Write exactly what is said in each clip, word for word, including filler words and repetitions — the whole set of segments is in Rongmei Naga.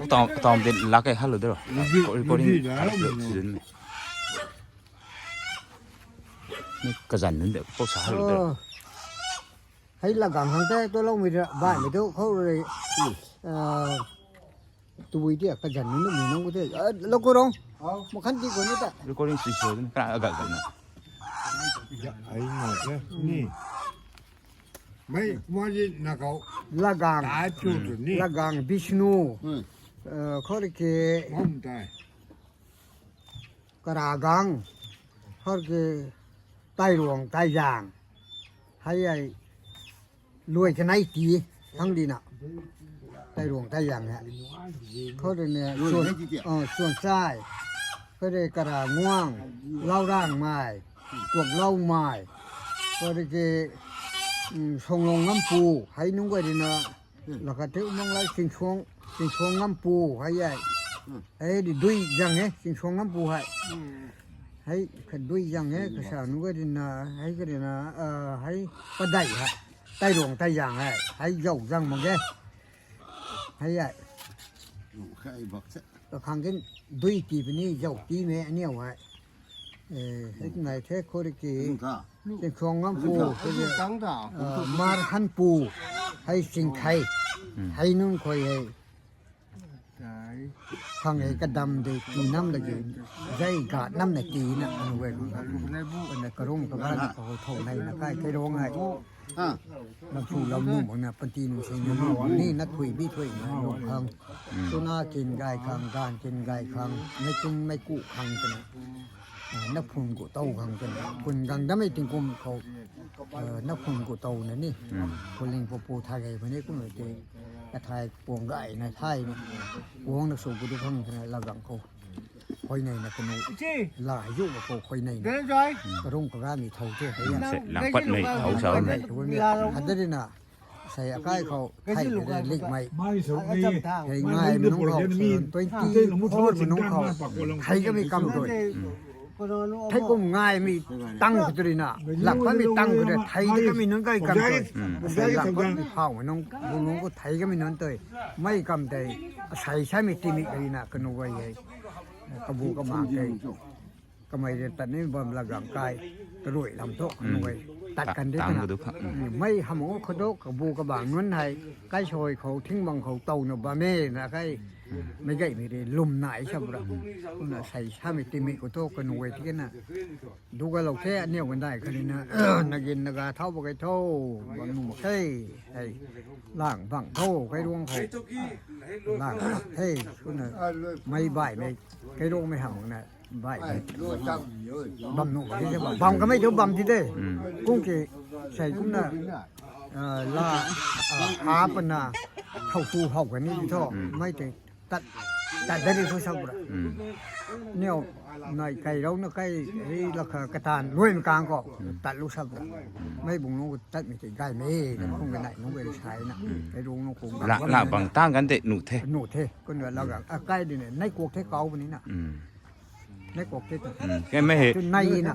Tau tau de lak e halu de ro. Recording halu de zun me. Ni kazan nun de pau sa halu de. Hei lagang hang te to lou mi ra bai mi tu khou rui. Tui dia kazan nun mi nang ko te. Lo ko rong. Mo khan ti ko ni ta. Recording sui sui ka aga ga na. Ai na ke ni. Mai mo ji na kau. Lagang. Ta chu tu ni. Lagang Vishnu. Khou rui ke. Hom tai. Karagang, har ke Tairuang Taizang, hei ai luai kanei ti, thang di na, Tairuang Taizang he. Khou rui ne, Suan, Suan Chai, khou rui Karanguang, Laurang Mai, Kuak Lau Mai, khou rui ke, Songlong Ngampu, hei nunc guay di na, Laka teu mang lai Chingsuang, Chingsuang Ngampu hei ai. Hei di dui zang e, Chingsuang Ngampu hei. Hei kha dui zang e, kasa nu ka di na, hei ka di na, hei padai hei. Tairuang Taizang hei, hei zau zang mak ge. Hei ai. Kakhang kin dui ti puni zau ti me aniu hei. Hei nai the khou rui ki. Chingsuang Ngampu, Mar Hanpu, hei Chingthei, hei nunc khou hei. Khang hei kadam de ti nam lagi, zai ga nam na ti na anu e. Ana karung kaga na khou thou nai na kai kai rong ai. Lam thu lam nu bang na panti nu sing nu ni na thui bi thui na nu khang. Tuna kin gai khang, gan kin gai khang, mei kum mei ku khang tuna. Na phun ku tou khang tuna. Phun gang dam ei tingkum khou. Na phun ku tou na ni. Kuling pu pu thai gai bani kum na ti. Kathai puang gai na thai ni. Puang na su ku du khang tuna la gang khou. Khoi nei na kanu. La yu ma khou khoi nei na. Karung kaga mi thou te. Lang pat nei thou sa nei. Hadari na. Sei akai khou thei kade lik mei. Hei ngai nunc khou, twenty four nunc khou. Thei kami kam tui. Thei kum ngai mi tang khou tui na. Lak pa mi tang khou tui. Thei de kami nunc kai kam tui. Sei lak pa mi phau nunc, bu nunc khou thei kami nunc tui. Mei kam tei, sei sa mi ti mi kari na kanu gai hei. Kabu kamang tei. Kamei rui tat ni bam la gang kai, karui lam thu, nung e, tat kan de tang tana. Mei hamh o khou thu, kabu kabang nunc hei, kai soi khou, thing bang khou, tow na bam e, na kai, mei gay mi rui, lum na e sa bra. Kumna sei sa mi ti mi khou thu, kanung e ti na. Du ga lou the, aniu gandai kha ni na, na gin na ga thau ba kai tho, bam nu ma khe, hei, lang bang tho, kai ruang khou. Lang, hei, kumna, mei bai mei, kai ruang mei hamh na. Bai. Bam nu, bam kamei tu bam ti de. Kung ki, sei kumna, la, ha pana, thau tu hau kani ti tho. Mei te, tat, tat da ri thu sa bra. Niu, nai kai rau na kai, hei la kha katan, luai mi kang ko, tat lu sa bra. Mei bung lu tat mi te gai mei, na kung ka nai, nung ka sai na. Kai rung nu kung. La, la bang tang kan te, nu the. Nu the, kun la ga, a kai di ne, nai kuak the kau bani na. Nai kuak the tu. Kei mei hei. Tu nai na.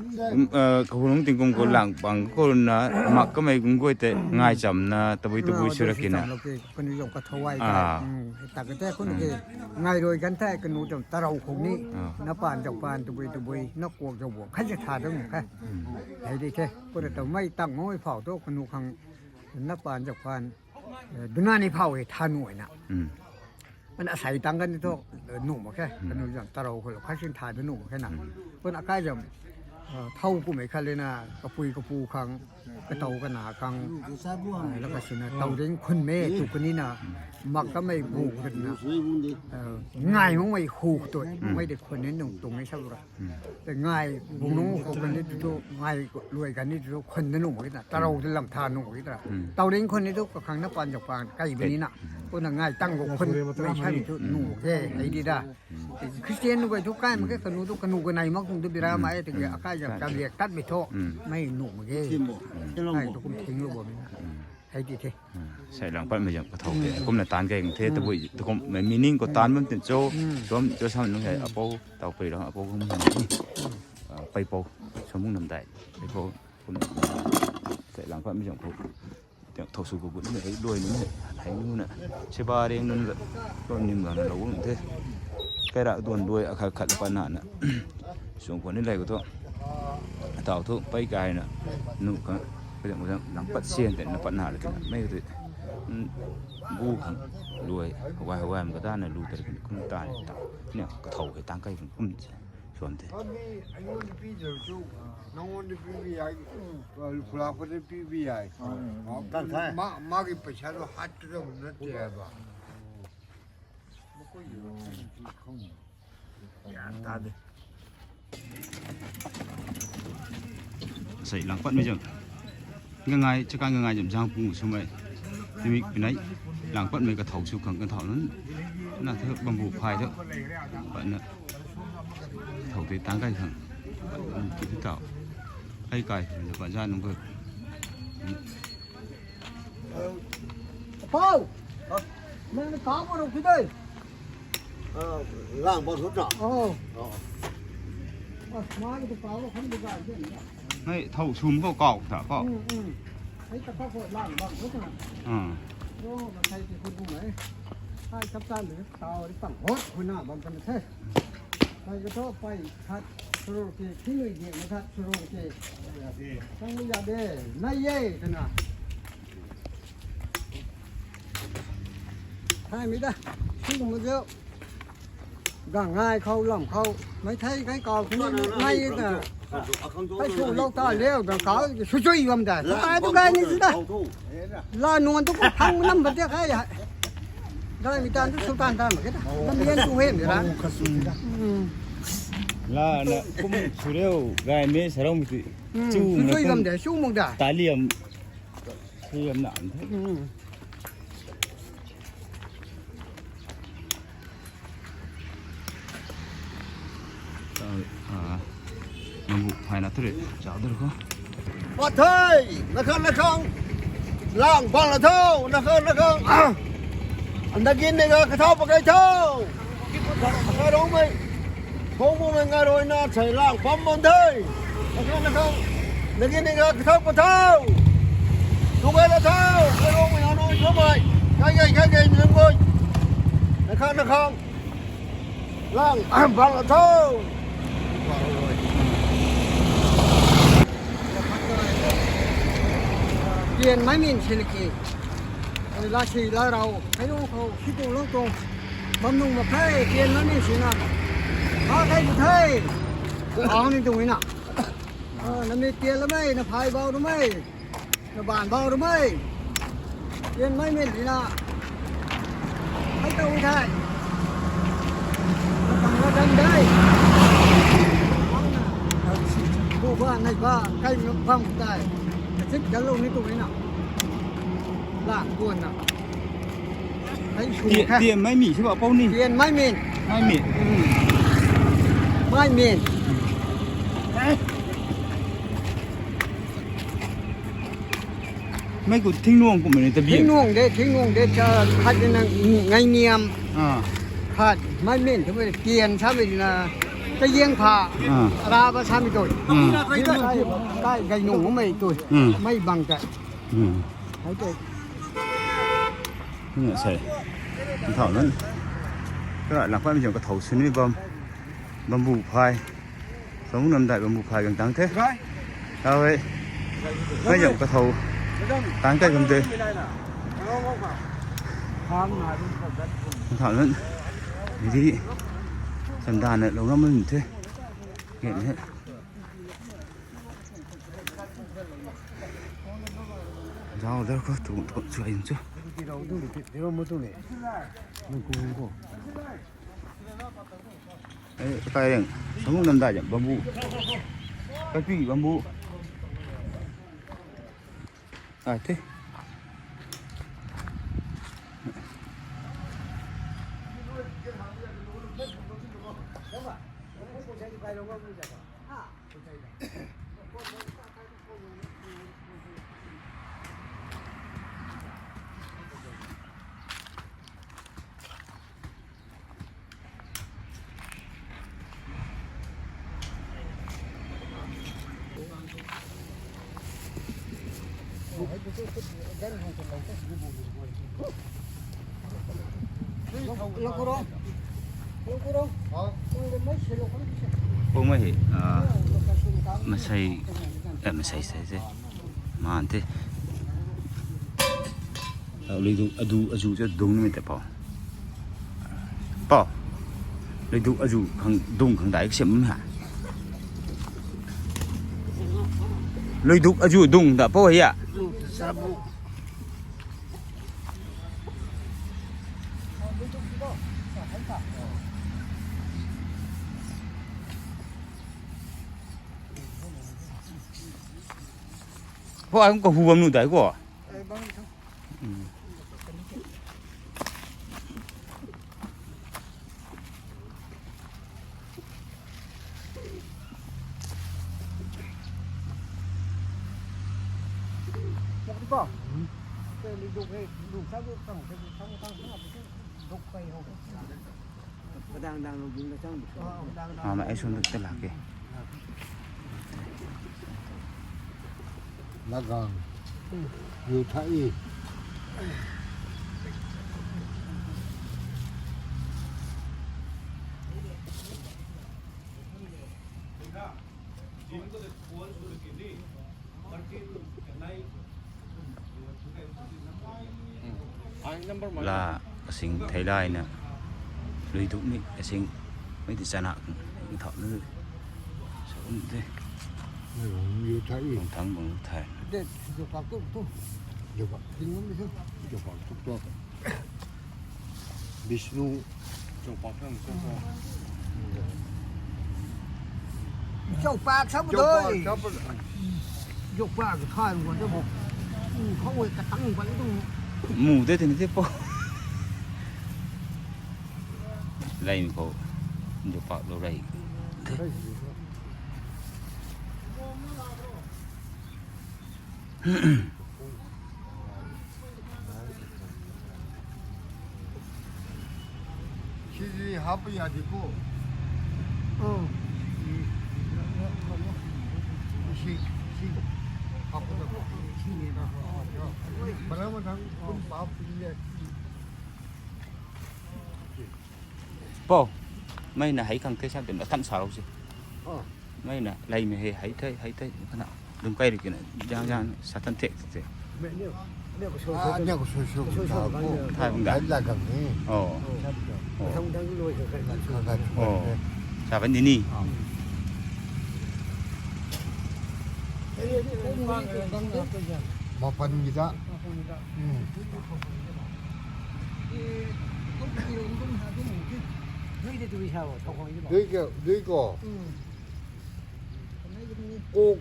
Kahulung tingkum khou lang bang khou na mak kamei kum guay tei ngai cham na tabui tabui sura ki na. Kanu zong ka thawai ta. Ta ka te kunu ke ngai rui kan the kanu tam tarau khou ni. Na pan zau pan tabui tabui na kuak zau buang khai se tha dang kha. Hei di the. Kunu tam mei tang mei phau tu kanu khang na pan zau pan. Duna ni phau hei tha nuai na. Mana asei tang kan thu, nu mak khe, kanu zang tarou khou lo, khai sin tha da nu mak khe na. Pun akai zam, thau kumei khat le na, kapui kapu khang, katou kana khang, la ka sina, tau ring khun me, tu kani na, mak kamei bu khat na, ngai mong mei hu tu, mei de khun ni nung tung ni sa ra. Te ngai, bung nung khou kani tu, ngai luai kani tu, khun da nu mak khe na, tarou de lam tha nu mak khe na. Tau ring khun ni tu, kakhang na pan zau pan, kai bini na. Kuna ngai tang khou khun, mei sa mi tu, nu mak khe, hei di da. Christian nu kai thu kai mak khe kanu tu kanu kanei mak tuang tu bira mai tiki akai zam ka liak tat mi thu mei nu mak khe. Kai tu kum thing lu bam na. Hei ti the. Sei lang pat mei zam ka thau the. Kumna tan kai the tabui tu kum mei meaning khou tan bam tin cho. Tuam cho sam nung hei apou tau pei lang apou kum ni. Pei pou. Samung nam dai. Pei pou. Kumna sei lang pat mei zam khou. Tiang thau sw ku gut ni hei luai nunc hei, hei nunc na. Seba reng nunc la, luan nim la na lou nunc the. Kai ra duan luai akhat khat la pat na na. Sung khwan ni lei khou thu. Tau thu pei kai na. Nu ka, ka jang, ka jang, lang pat sian te na pat na la kina. Mei tu. Gu khang luai, hawai, hawai ma ka ta na lu ta la kina. Kum ta ni ta. Ni ka thau hei tang kai kum. Suam the. Aa, mi, ꯑꯩꯉꯣꯟꯗ ꯄꯤꯗ꯭ꯔꯁꯨ, ꯅꯪꯉꯣꯟꯗ ꯄꯤꯕ ꯌꯥꯏ, ꯈꯨꯂꯥꯛꯄꯗ ꯄꯤꯕ ꯌꯥꯏ꯫ ꯃꯥ, ꯃꯥꯒꯤ ꯄꯩꯁꯥꯗꯣ ꯍꯥꯠꯀꯗꯕ ꯅꯠꯇꯦ ꯍꯥꯏꯕ꯫ ꯃꯈꯣꯏꯒꯤ ꯋꯥꯈꯜꯁꯨ ꯈꯪꯗꯦ꯫ ꯒ꯭ꯌꯥꯟ ꯇꯥꯗꯦ꯫ Sei lang patmei zam. Gangai, chakan gangai zam zang pung sumei. Timik pinai lang patmei ka thau sw khang ka thau nunc. Na thu bamboo phai thu. Pat na. Thau tei tang kai khang. Ki thu tau. Kai kai khang pat za nung ko. Pau! Nang ni kau ma rau ki dei. Lang bam thu ta. Oh. Oh. Ah, mai tu kau kham bu ga de. Hei, thau sum khou kau ta kau. Hmm, hmm. Hei, ta kau khou lang bam thu ta. Ah. Oh, ma thei ti khou bu mai. Hai, tap tan de kau ri pang hot khou na bam ta na the. Pai ka thu, pai khat, suru ki, thingnui ki, ma khat, suru ki. Tang ya de, nai ye, kana. Thai mi da, si kum zeu. Gangai khou, lam khou, mei thei kai kau, thingnui nai ye ta. Kai su lou ta leu, gangai khou, su chui bam da. Kai tu kai ni si da. La nuan tu khang nam ba te kai. Dai mi tan tu sultan tan ma ke ta. Lam yen tu hem ra. Hmm. La na kum sureu gai me sarong ti. Hmm. Chu su na chui kum bam de, su mung da. Taliam. Taliam na. Hmm. Nang bu phai na tu re, zau der ko. Pat thei, na khang, na khang. Lang bang la tho, na khang, na khang. Ah. Anda gin ne ga ka thau pa kai thau. Ka rong mei. Khong bu mei nga roi na thei lang pam bam thei. Na khang, na khang. Anda gin ne ga ka thau pa thau. Tu kai la thau, ka rong mei na nui thau mei. Kai gai, kai gai, mi lang koi. Na khang, na khang. Lang, bang la tho. Pian mai min si laki. Oi, la si la rau. Hei nung khou, si tu lou tuang. Bam nung mak khe, pian mai min si na. Ha khe bu the. Bau ni tuang na. Ah, na mi pian la mei, na phai bau na mei. Na ban bau ru mei. Yen mei min ri na. Hei ta u thei. Na bang la dan dei. Bu ba, nai ba, kai mi bam dei. Ka chit dal lou ni tu ni na. Lang buan na. Hei su Tian, kha. Tian mai mi si ba pou ni. Tian mai min. Mai mi. Hmm. Mai min. Mei khou thingnuang kummei ta biak. Thingnuang de, thingnuang de, cha, khat na ngai niam. Ah. Khat, mai min, thu mei tian sa mei na, ta yeng pha. Ah. Ra ba sa mei tui. Hmm. Kai, kai, kai nung mei tui. Hmm. Mei bang kai. Hmm. Hai tei. Ni sei. Thau nan. Ka lang pam jam ka thau sw ni bam. Bamboo phai. Samung nam dai bamboo phai gang tang the. Rai. Tau hei. Rai. Mai jam ka thau. Rai. Tang kai gam de. Ram na rin ko dat ko. Thau nan. Di. Sam dan na lou ngam mun the. Nge ne. Zau der ko tu tu chu ai chu. Ti rau tu ni, ti rau mo tu ni. Mun ku ko. Eh, kai reng. Samung nam dai jam bamboo. Kai pi bamboo. Ai the. Pumei hei, ah, masei, eh, masei sei sei. Maan the. Ah, lui du, adu, azu, azu, dung ni te pau. Pau. Lui du, azu, khang, dung, khang dai, ksem ha. Lui du, azu, dung, da, pau, ya. Pau, ai kum kahu bam nu dai ko. Mak di ko. Te lui duk hei, duk sa duk tang, sa duk tang, tang, tang, duk kai ho. Padang dang lu ding la chang. Ah, ma ai sun duk te lak ke. Lagang. Yu thai. La kasing thei lai na. Lui duk ni kasing. Mei di chana. Thau na. Sa um de. Yu thai. Kung thang bang thai. De, yu pak tu tu. Yu pak. Ding um tu. Yu pak tu tu. Vishnu. Chaupak sam tu. Chaupak sam tu. Chaupak sam tu. Chaupak khai ngon tu bo. U khou katang bai tu. Mu de tin te pau. Lai mi khou. Chaupak lo lai. Sidi hap ya di ko. Oh. Si, si. Hap da ko. Bana ma thang, um, pap ye. Pau, mei na hei khang the sam tem na than sa rou si. Oh. Mei na, lai mei hei, hei the, hei the, kana. Dum kai ri kina, jang jang, sa tan the, the. Ah, nia ko sui sui, sui sui, thai bang da. Thai bang da. Thai la gang ni. Oh. Oh. Sa bang di ni. Ah. Mapan ki da. Hmm. Dui ko, dui ko. Kuk.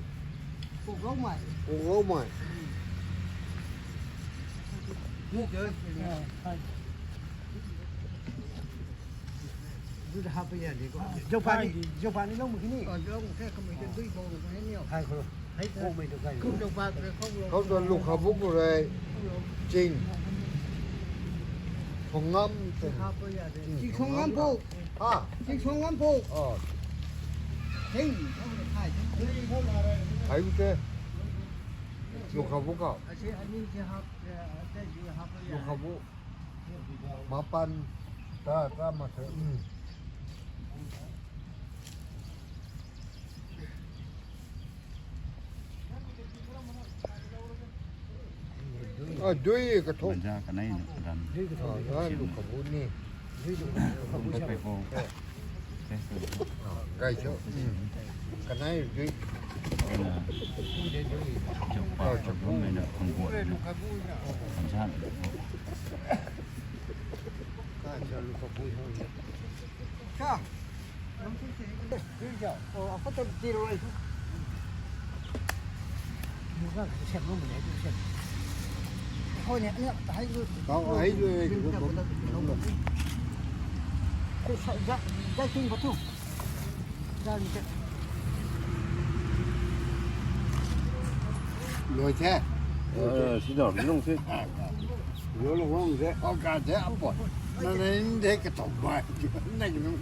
Kuk lou mei. Kuk lou mei. Dui hap ya di ko. Jopa ni, jopa ni lou mei ni. Oh, lou mei khe kamei dui bou ni ni. Hai ko. Hai ko mei tu kai. Kuk jopa khe kau lou. Kau tu luk habuk ko rei. Ching. Thongam te. Hap ya di. Ching thongam bu. Ha? Ching thongam bu. Oh. Ching. Hai u te. Luk habuk kau. Luk habuk. Mapan. Ta, ta ma the. Hmm. Ah, dui ka thok. Manja kanei na ram. Ah, lu ka bu ni. Dui lu ka bu. Dui pe ho. Ah, gai cho. Hmm. Kanei dui. Chok pa, chok bu mei na khang bu. Manja. Ka cha lu ka bu ho. Cha. Lui the. Sina, lung si. Yo lung lung de. O ka de apo. Na na de ka tong bai. Na nung.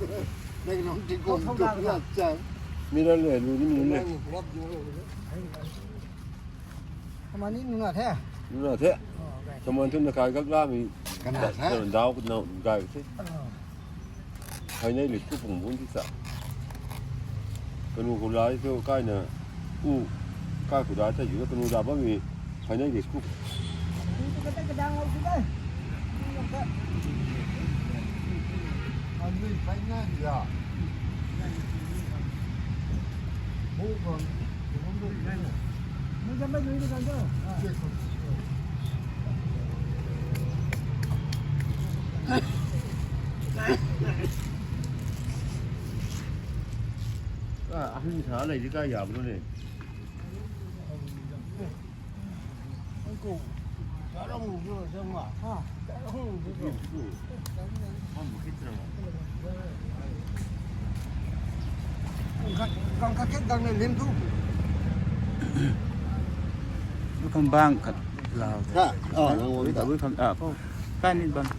Nang nung ti kong tu la cha. Mi la le lu ni mi le. Ama ni nuna the. Nuna the. Saman thun na kai gak la mi. Kana the? Dau na gai the. Hai nei lit ku pung bun ti sa. Kanu ku lai tu kai na u kai ku da ta yu kanu da ba mi hai nei lit ku. Ahun sa lei di ka ya bro ne. Welcome back. Welcome, ah, oh, welcome, ah, oh, pan it bang.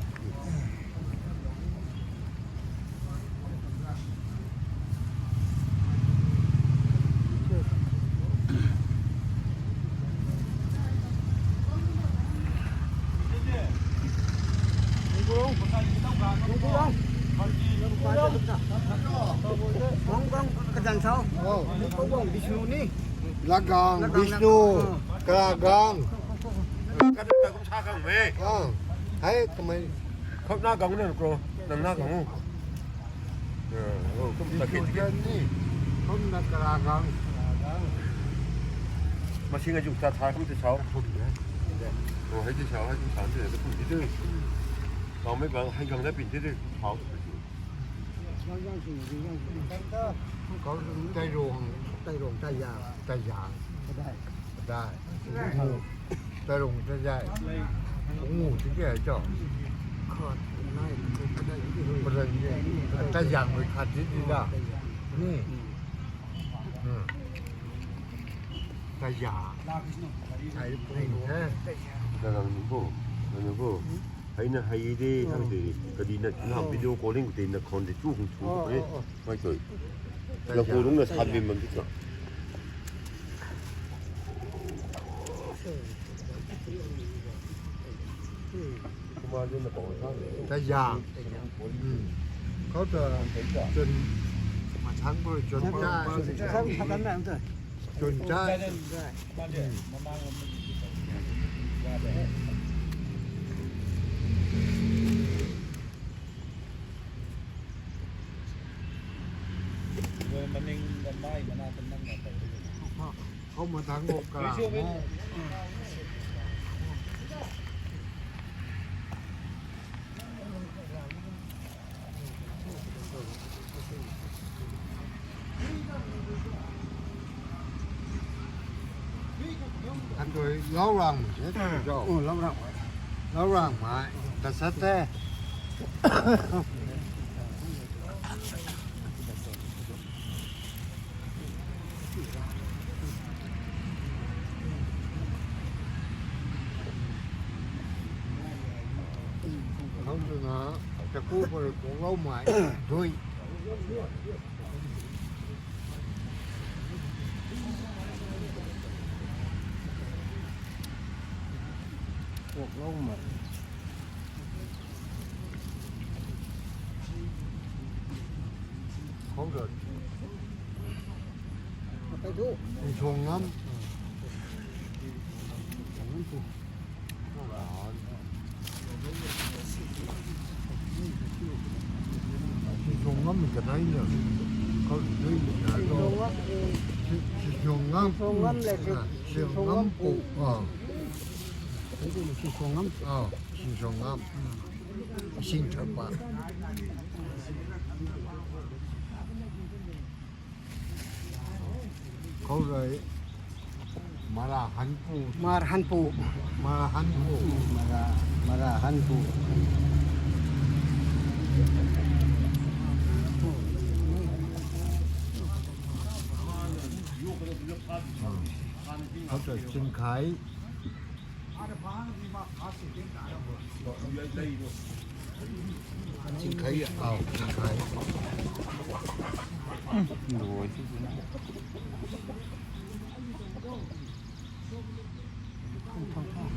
Lagang, Vishnu, Karagang. Hei kamei. Khou na gang na kro, nang na gang. Kum ta kit kit ni. Kum na Karagang. Masing a juk ta tha kum ti sau. Oh, hei ti sau, hei ti sau ti kum ti tu. Bang mei bang hei gang da pin ti tu. Sau. Kau tai rong, tai rong, tai ya, tai ya. Dai. Dai. Tai rong tai zai. Ngu ti ke cho. Khat nai, khat nai. Paran ye. Tai zang mei khat ti ti da. Ni. Hmm. Tai zang. Tai pung he. Dagang ni bo. Dagang ni bo. Hei na hei de, hei de. Kadi na na video calling de na khon de chu hung chu. Mai toi. Lapu lungc na sat bim bam ti na. Kumar din na pau sa le. Tazang. Hmm. Khou ta chun, mathang khou chun ta. Chun ta. Hmm. Khou mathang khou kalam mo. Kan tui lau rang mei se, tui zau. Lau rang mei. Lau rang mei. Ta sa te. Khang twna, chaku khou rui kuak lou mei, dui. Kuak lou mei. Khou rui. Nsuang ngam. Sisung ngam kanei na. Khou dui na. Sisung ngam. Sisung ngam le, ah, sisung ngam pu. Ah. Sisung ngam. Ah, sisung ngam. Sing thapa. Khou rui. Mara hanpu. Mar hanpu. Mara hanpu. Mara, mara hanpu. Khou rui chinkhai. Chinkhai, au, chinkhai.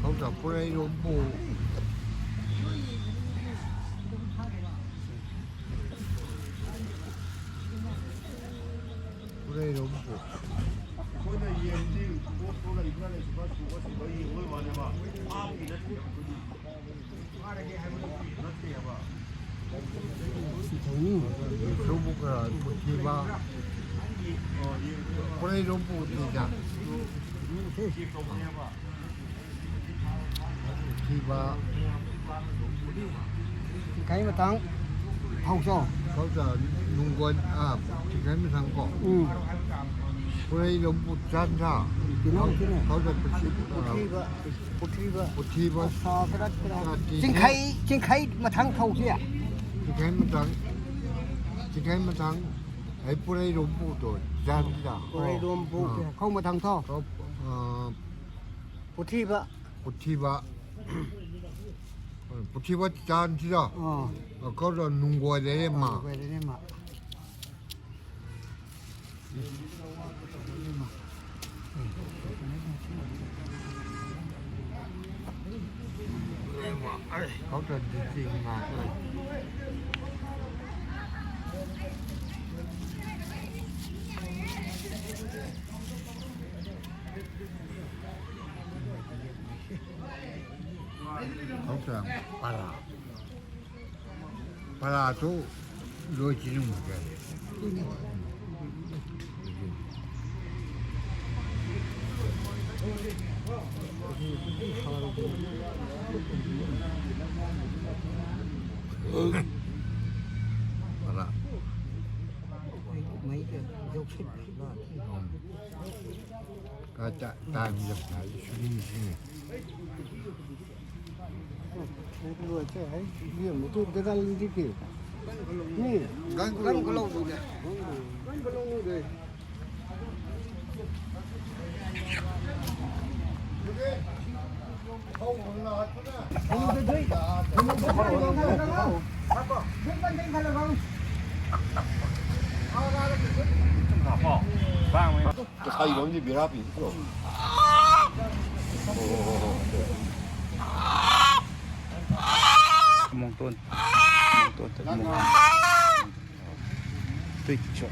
Khou ta Purei Rumpu. Purei Rumpu. Sumukra Puthiba. Purei Rumpu ti ja. Puthiba. Kai Mathang. Thau cho. Khou ta Nungguan, ah, Chikai Mathang ko. Hmm. Purei Rumpu chan tha. Tinau, tinau. Khou ta Puthiba. Puthiba. Puthiba. Sa krat krat. Chingkhei, Chingkhei Mathang thau sia. Chikai Mathang. Chikai Mathang. Hei Purei Rumpu tu chan tha. Purei Rumpu. Ah. Khou Mathang tho. Khou, ah, Puthiba. Puthiba. Puthiba chan tha. Ah. Khou ta Nungguan de ma. Nungguan de ma. Khou ta di ti ma. Khou ta para. Para tu loi chinung ke. Para. Mei ke jok sit la. Ka ta, ta mi jam ta, suri si. Lu che, hai, ye mo tu de dal di ke. Ni, gan ko lo, gan ko lo de. Gan ko lo de. Kasai bam ni bira pi ko. Mungton. Mungton, mungton. Tui cho.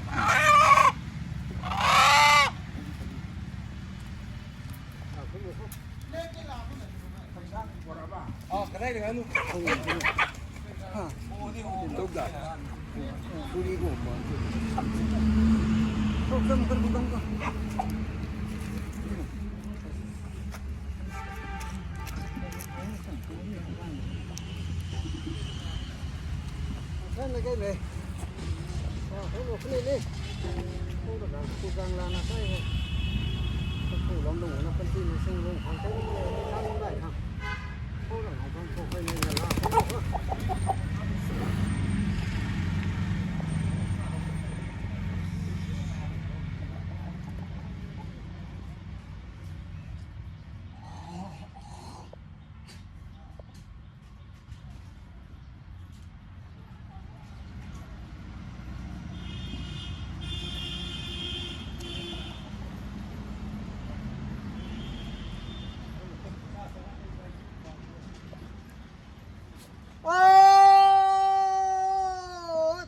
Oi,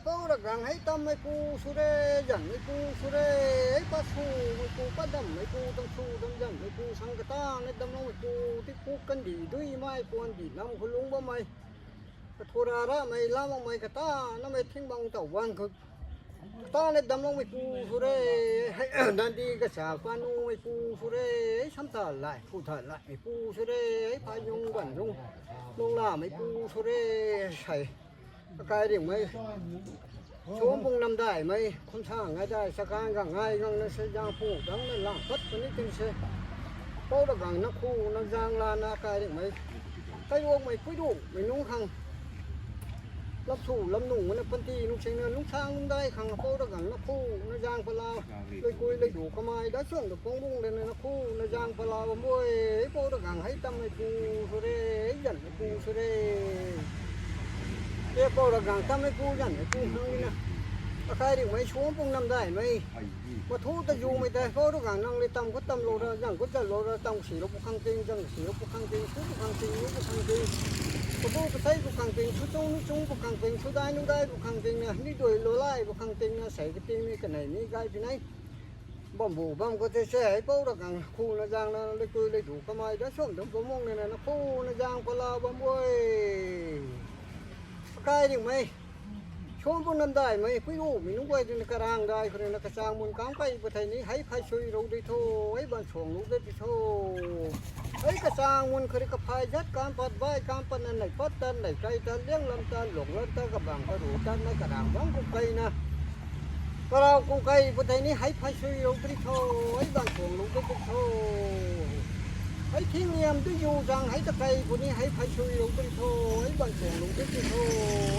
Pou Ravgang hei tammei pu sw re, zanmei pu sw re, hei pa swmei pu, pa dammei pu, dam sw dam zanmei pu, sang kata na damlou pu, ti pu kandih dui mei, puan di lam khou lungc bammei, kathura ramei, lam makmei kata namei thing bang taw bang khou, kata na damloumei pu sw re, hei, nandi kasa pa numei pu sw re, hei, sam ta lai, pu ta laimei pu sw re, hei, pa yung ban yung, lung lamei pu sw re, sei. Akai ringmei, suang pung namdaimei, khum sa ngai dai, sa kan gang ngai gang na se, zang pu dang na lang pat puni tin se. Pou Ravgang na khu na zang la na akai ringmei, kairuangmei puidumei nung khang, lam sw lam nung na panty nung sing na nung sang nung dai khang Pou Ravgang na khu na zang palau, lui kui lui du kamei da chuang da pung bung le na khu na zang palau bam e, Pou Ravgang hei tammei pu sw re, hei zanmei pu sw re. Te Pou Ravgang tammei pu zanmei pu nang ni na. Akai ringmei suang pung namdaimei. Mathu ta zumei tei, pau rui gang nang le tam khou tam lou ra, zang khou zan lou ra, tam si lou pu khang ting, zang si lou pu khang ting, su pu khang ting, lu pu khang ting. Patu kasei pu khang ting, su chung nu chung pu khang ting, su dai nu dai pu khang ting na, ni dui lou lai pu khang ting na, sei ka ting ni kanei ni gai pi nai. Bam bu bam khou tei se, hei pau rui gang khu na zang na, le kui le du kamei da suam dum pu mung na na khu na zang pala bam oi. Akai ringmei. Suang pung namdaimei, pui ru, mi nunc guay rui na karang dai khou rui na kachang mun kam kai pu thei ni, hei phai sui rou di tho, hei ban suang lu de pi tho. Hei kachang mun khou rui kaphai zat kam pat bai kam pat na nei pat tan, nei kai tan, liang lam tan, lung lam tan, kabang karu tan, na karang bang kum kai na. Karau kum kai pu thei ni, hei phai sui rou di tho, hei ban suang lu de pi tho. Hei thing liam tu yu zang hei ta kai pu ni hei phai sui lou tu tho, hei ban suang lou tu tho,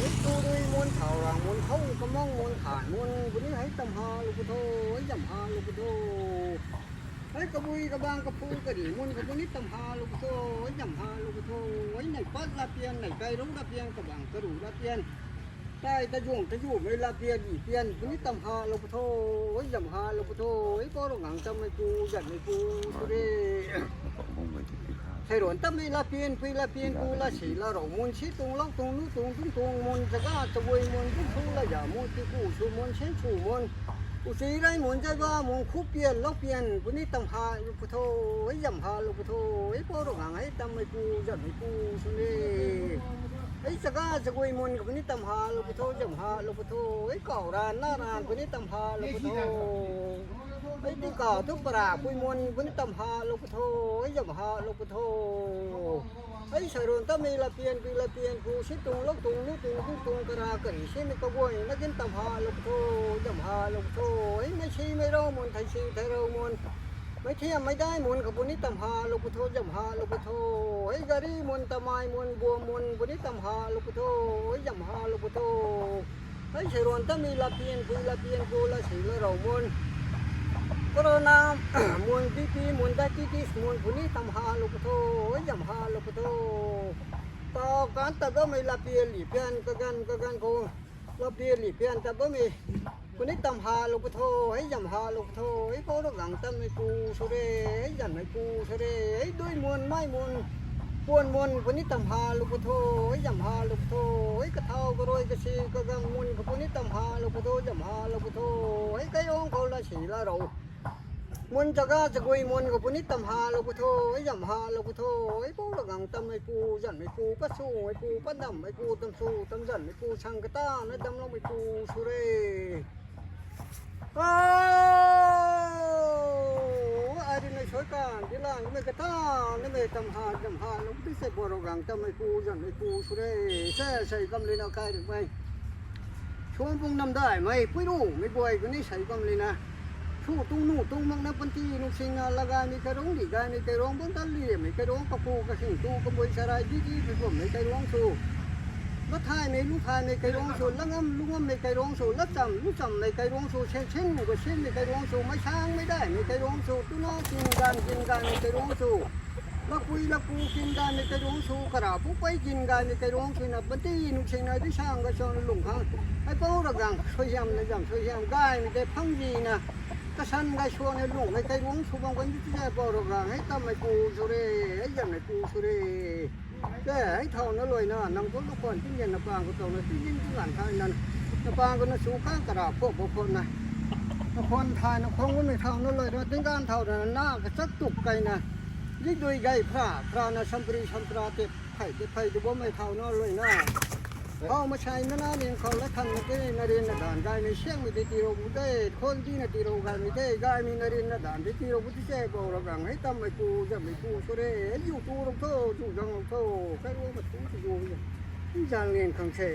hei tu rui mun, thau rang mun, khou kamang mun, khan mun, pu ni hei tam ha lou pu tho, hei zam ha lou pu tho. Hei kabui kabang kapu kari mun, kapu ni tam ha lou pu tho, hei zam ha lou pu tho. Hei nei pat la pian, nei kai rou la pian, kabang karu la pian. Tai ta zuang ta zumei la pian, i pian, pu ni tam ha lou pu tho, hei zam ha lou pu tho, hei pau rui gang tammei pu, zanmei pu, sw re. Sei ruan tammei la pian, pui la pian, pu la si la rou mun, si tung lou tung nu tung tung tung mun, chaga chagui mun, tung su la ya mun, ti ku su mun, sen su mun, u si rei mun, zai ba mun, khu pian, lou pian, pu ni tam ha lou pu tho, hei zam ha lou pu tho, hei pau rui gang hei tammei pu, zanmei pu, sw re. Hei chaga chagui mun, pu ni tam ha lou pu tho, zam ha lou pu tho, hei kau ran na ran, pu ni tam ha lou pu tho. Hei ti kau tu para pui mun, pu ni tam ha lou pu tho, hei zam ha lou pu tho. Hei sei ruan tammei la pian, pui la pian, pu si tung lou tung nu tung tung tung kara kari simei kaguay na kin tam ha lou pu tho, zam ha lou pu tho. Hei mei simei rou mun, thei si thei rou mun, mei thiammei dai mun, kapu ni tam ha lou pu tho, zam ha lou pu tho. Hei gari mun, tamei mun, buam mun, pu ni tam ha lou pu tho, hei zam ha lou pu tho. Hei sei ruan tammei la pian, pui la pian, pu la si la rou mun, corona mun, B P mun, diabetes mun, pu ni tam ha lou pu tho, hei zam ha lou pu tho. Tau kan ta bammei la pian li pian, kaganv kaganv khou la pian li pian ta bammei, pu ni tam ha lou pu tho, hei zam ha lou pu tho, hei pau rui gang tammei pu, sw re, hei zanmei pu, sw re, hei dui mun, mei mun, puan mun, pu ni tam ha lou pu tho, hei zam ha lou pu tho, hei kathau karui kasi kagang mun, kapu ni tam ha lou pu tho, zam ha lou pu tho, hei kairuang khou la si la rou mun, chaga chagui mun, kapu ni tam ha lou pu tho, hei zam ha lou pu tho, hei pau rui gang tammei pu, zanmei pu, pa sumei pu, pa dammei pu, tam su tam zanmei pu, sang kata na damloumei pu, sw re. Ai ri nei sui kan di lan mei kata, na mei tam ha zam ha lou pu ti se, pau rui gang tammei pu, zanmei pu, sw re. Se sei kam lina kai ringmei, suang pung namdaimei, pui ru, mei guay kuni sei kam lina, su tung nu tung mak na panty nung sing na la gaymei kairuang, di gaymei kairuang, bun tan liammei kairuang, kapu kasing tu kabui sarai di di pui kuammei kairuang sw, la thaymei lu thaymei kairuang sw, la ngam lu ngammei kairuang sw, la cham lu chammei kairuang sw, sen sen nu ka senmei kairuang sw, mei sangmei daimei kairuang sw, tuna kin gan kin gaymei kairuang sw, lakpui lakpu kin gaymei kairuang sw, kara pupei kin gaymei kairuang swna, panty nung sing na di sang ka suan lung khang, hei pau rui gang suaihiam na zam suaihiam gaymei tei phang di na, kasan gay suan na lungmei kairuang sw bam kan di ti se, pau rui gang hei tammei pu, sw re, hei zanmei pu, sw re. Ke, hei thau na luai na, nang tu lu khwan tinggen na pang khou tau na tinggen tu lan thai nan, na pang khou na su kang kara phuak bo khwan na, na khwan thai na khwan gun mei thau na luai na, tinggan thau na, na kachat tuk kai na, di dui gay phra phra na, sampri sampra tei phey tei phey tu bammei thau na luai na. Hau masai na na rin khou la than na tei na rin na dan gaymei siangmei tei tirou bu tei, khon di na tirou gaymei tei, gaymei na rin na dan tei tirou bu ti se, pau rui gang hei tammei pu, zanmei pu, sw re, hei ziu tu rou tho, ziu zang rou tho, kairuang ma tu tu ziu, zang rin khang se.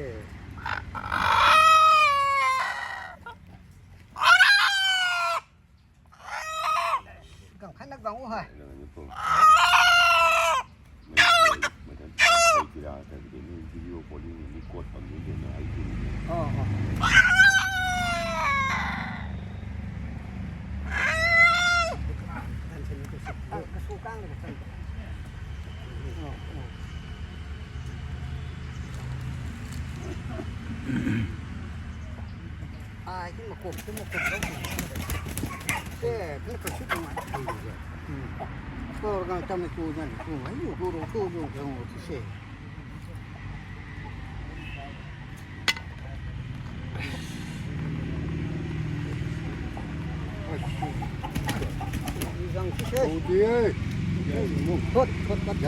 Gang khat na gang u hai. Video calling record bam ni de na ai tu. Oh, oh. Ka su kang de ka chan. Oh, oh. Ai Kor gang tam ku zan ku ai ku ro ku ro ku se. Thot thot pat the.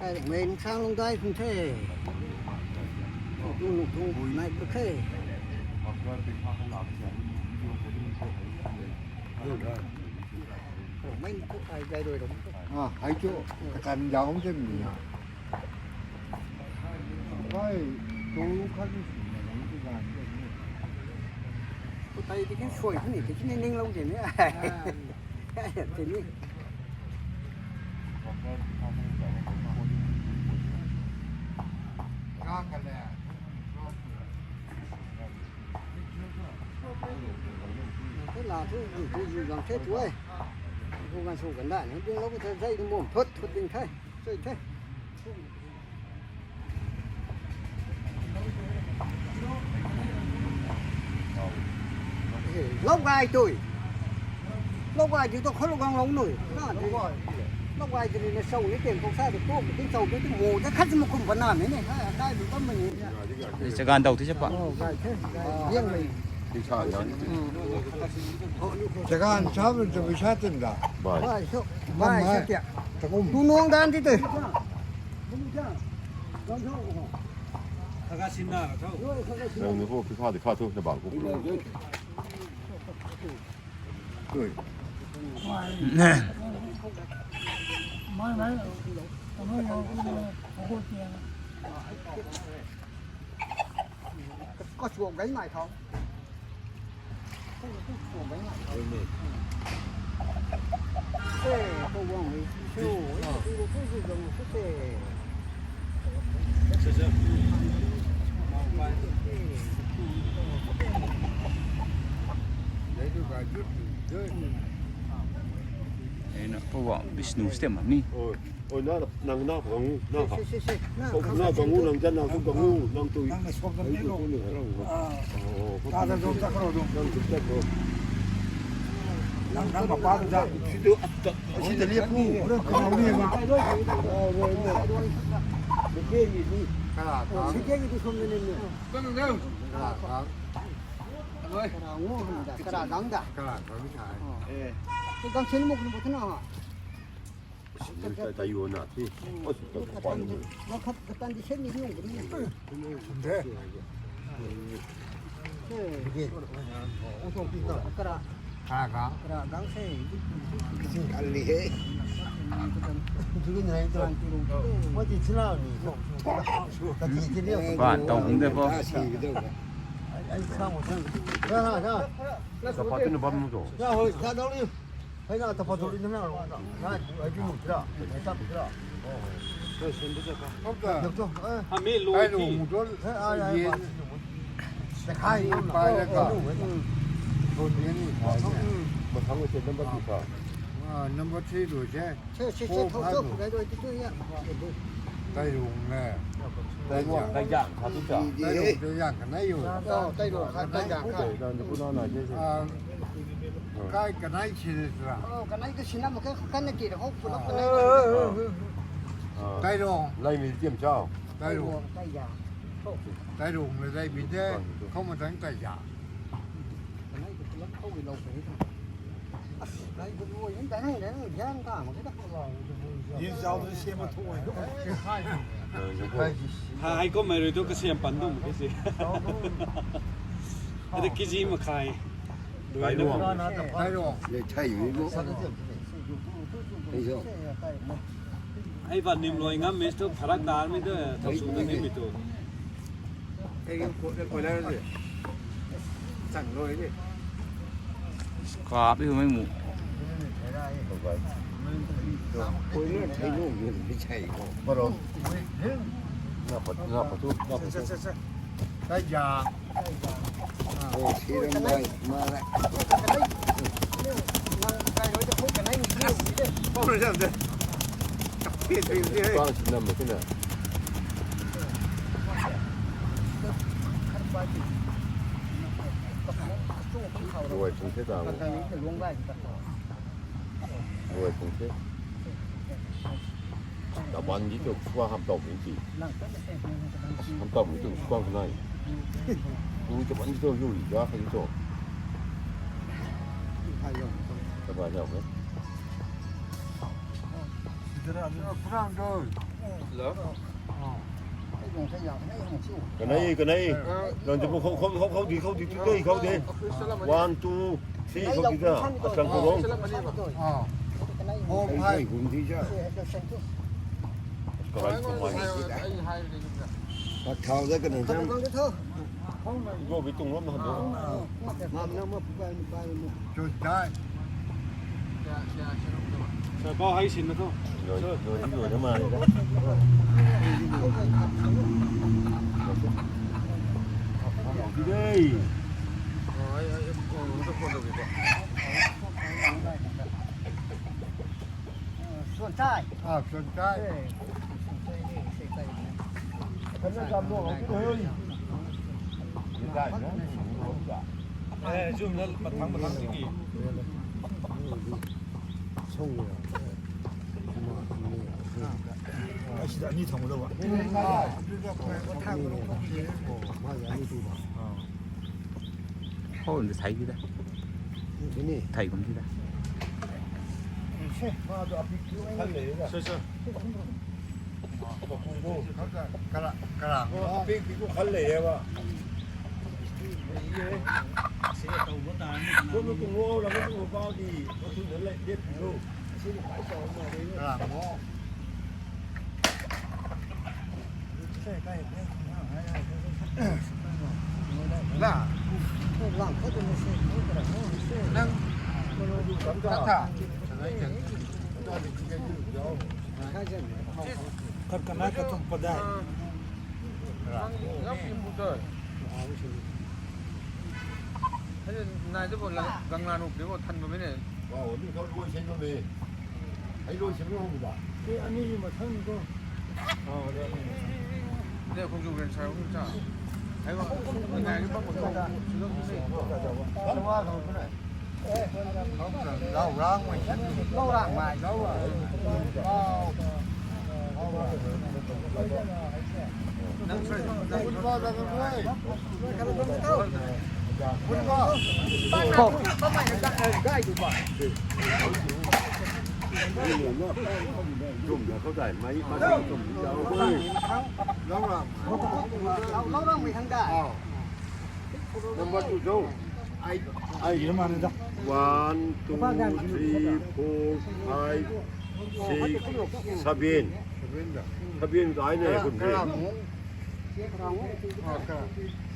Ai, mei sang lung dai khun the. Tung lung tung nai khun the. Mei tu ai dai rui ram. Ah, hai chu, kakan jao hom the mi na. Bai, tu khat ni si na, tu gan de ni. Tu tai ti kin sui khun ni, ti kin ning lou de ni. Ti ni. Ka ka le. Te la thu, thu, thu, thu, gang the thu e. Thu gan su gan da, ni ding lou thu zai ding bum, thut, thut ding the, chui the. Lou gai tui. Lou gai tui tu khou lou gang lou nui. Na, lou gai tui na sau ni ten khou sa de tu, tin sau tu tu mo, de khat mo kum bana ni ni. Ha, dai bu kam ni. Ni chagan dau ti chapa. Oh, gai the, gai. Yang ni. Chagan sa bu tu bi sa tin da. Bai. Bai so. Bai so tia. Takum. Tu nong dan ti te. Kha kha sin na kha. Nang ni ko kha de kha thu na bang ko. Kau chuang gai nai thau. Kau chuang gai nai thau. Se, kau wang ni. Su, su, su, su, su, su, se. Ei na, pau wa Vishnu stem ni. Oi, oi, na, nang na pang, na pang. Si, si, si, na, na pang, nang jan, nang tu pang, nang tu. Nang na suak kan ni lo. Oh, ta da dong ta karo dong. Nang tu ta karo. Nang, nang papa tu da. Si tu, si tu liap ni. Karo ni ma. Oh, oi, oi. Ni ke ni ni. Kala, kala. Si ke ni tu som ni ni. Kala, kala. Kara ngu hwn da, kara gang da. Kara gang da. Oh. Eh. Tu gang chen muk ni bu thna ha. Sita ta yu na thi. Oh, sita ta pa ni. Wa khat katan di chen ni nung ni. De. Eh. Oh, so ti ta. Kara. Kara gang. Kara gang se. Sing kali he. Tu ni nai ta. Wa ti chila ni. Ka ti ti ni. Ban tau hung de bo. Ai, ai, sang, sang. Ha, ha, ha. Tapa tu na bam tu. Ya, hoi, ya, dau liu. Hai na, tapa tu na, na, na, ai, ai, tu, ya, ai, tap, ya. Dau tu, eh. Hami lu ai, ti. Lu mu tu. Eh, ai, ai, ye. Ba, si lu. Sa khai, pa, ya, ka. Lu, eh. Thon ye ni, pa, ya. Mathang ye number two ka. Ah, number three lu je. Che, che, che, thou, thou, gai doi ti tu ya. Tairung ne. Tairung, Taizang kha tu ta. Tairung, Taizang kanei yo. Oh, Tairung kha, Taizang kha. Tairung, Taizang kha. Ah, kai kanei si ni tra. Oh, kanei tu si na ma kai kan na ki ho pu na kanei. Ah. Tairung. Lai mi tiam chau. Tairung. Taizang. Tairung le lai mi de. Khou ma tang Taizang. Hai kum mei rui tu kasiam pan dum ke si. Ada kg makhai. Tairung. Tairung. Le thai mi bo. Ei zo. Ai van nim loi ngam mi tu pharak dar mi tu thau su ta nim mi tu. Ei ko ko la de. Chang loi de. Kap hi mei mu. Koi ni thei lu ni mi chai ko. Baro. Na pat, na pat tu, na pat tu. Sa, sa, sa, sa. Taizang. Oh, si ram bai, ma la. Pang si nam ma si na. Luai phung the ta. Luai phung the. Taban di tu sua ham tau ni ti. Ham tau ni tu sua nai. Tu taban di tu yu ya ka di tu. Taban ya me. Hello. Kanei, kanei. Lon tu khou, khou, khou, khou di, khou di, tu dei, khou di. One, two, three, khou di da. Asang khou rong. Hei, hei, gum di ja. Karai kumai. Pat thau da kanei jam. Go bi tung ram na do. Mam na ma pu bai, bai ma. Chun dai. Sir, bau hei sin na tu. Loi, loi, loi na ma ni da. Dei. Suan chai. Ah, suan chai. Kan na jam lo, hei. Ni dai na, ni lo da. Eh, zoom na, mathang, mathang tiki. Song ya. Ai, sida ni thang lo wa. Hou nda sai di da. Ni. Thai kum di da. Sir, sir. Kara, kara. Pik, pik ko khal le ba. Ko mi ko ngau la ko ba di, ko tu le de lo. Kara mo. La. Lang ko tu se. Nang. Kata. Khat kanei kathumh padai. Nai tu bo gangla nuh de bo than bo mei ne. Wow, ni khou loi se no me. Hei loi se no hou da. Te ani ma thang ko. De khou ju ren sai hou cha. Hei wa. Nai ni ba ko. Kan wa khou na. Lau rang mai. Lau rang mai. Lau rang. Nang sui. Nang sui. Lau rang mai thang da. Number two, Joe. Ai, ai, one, two, three, four, five, six, seven. Seven ka ai ne, kun ne.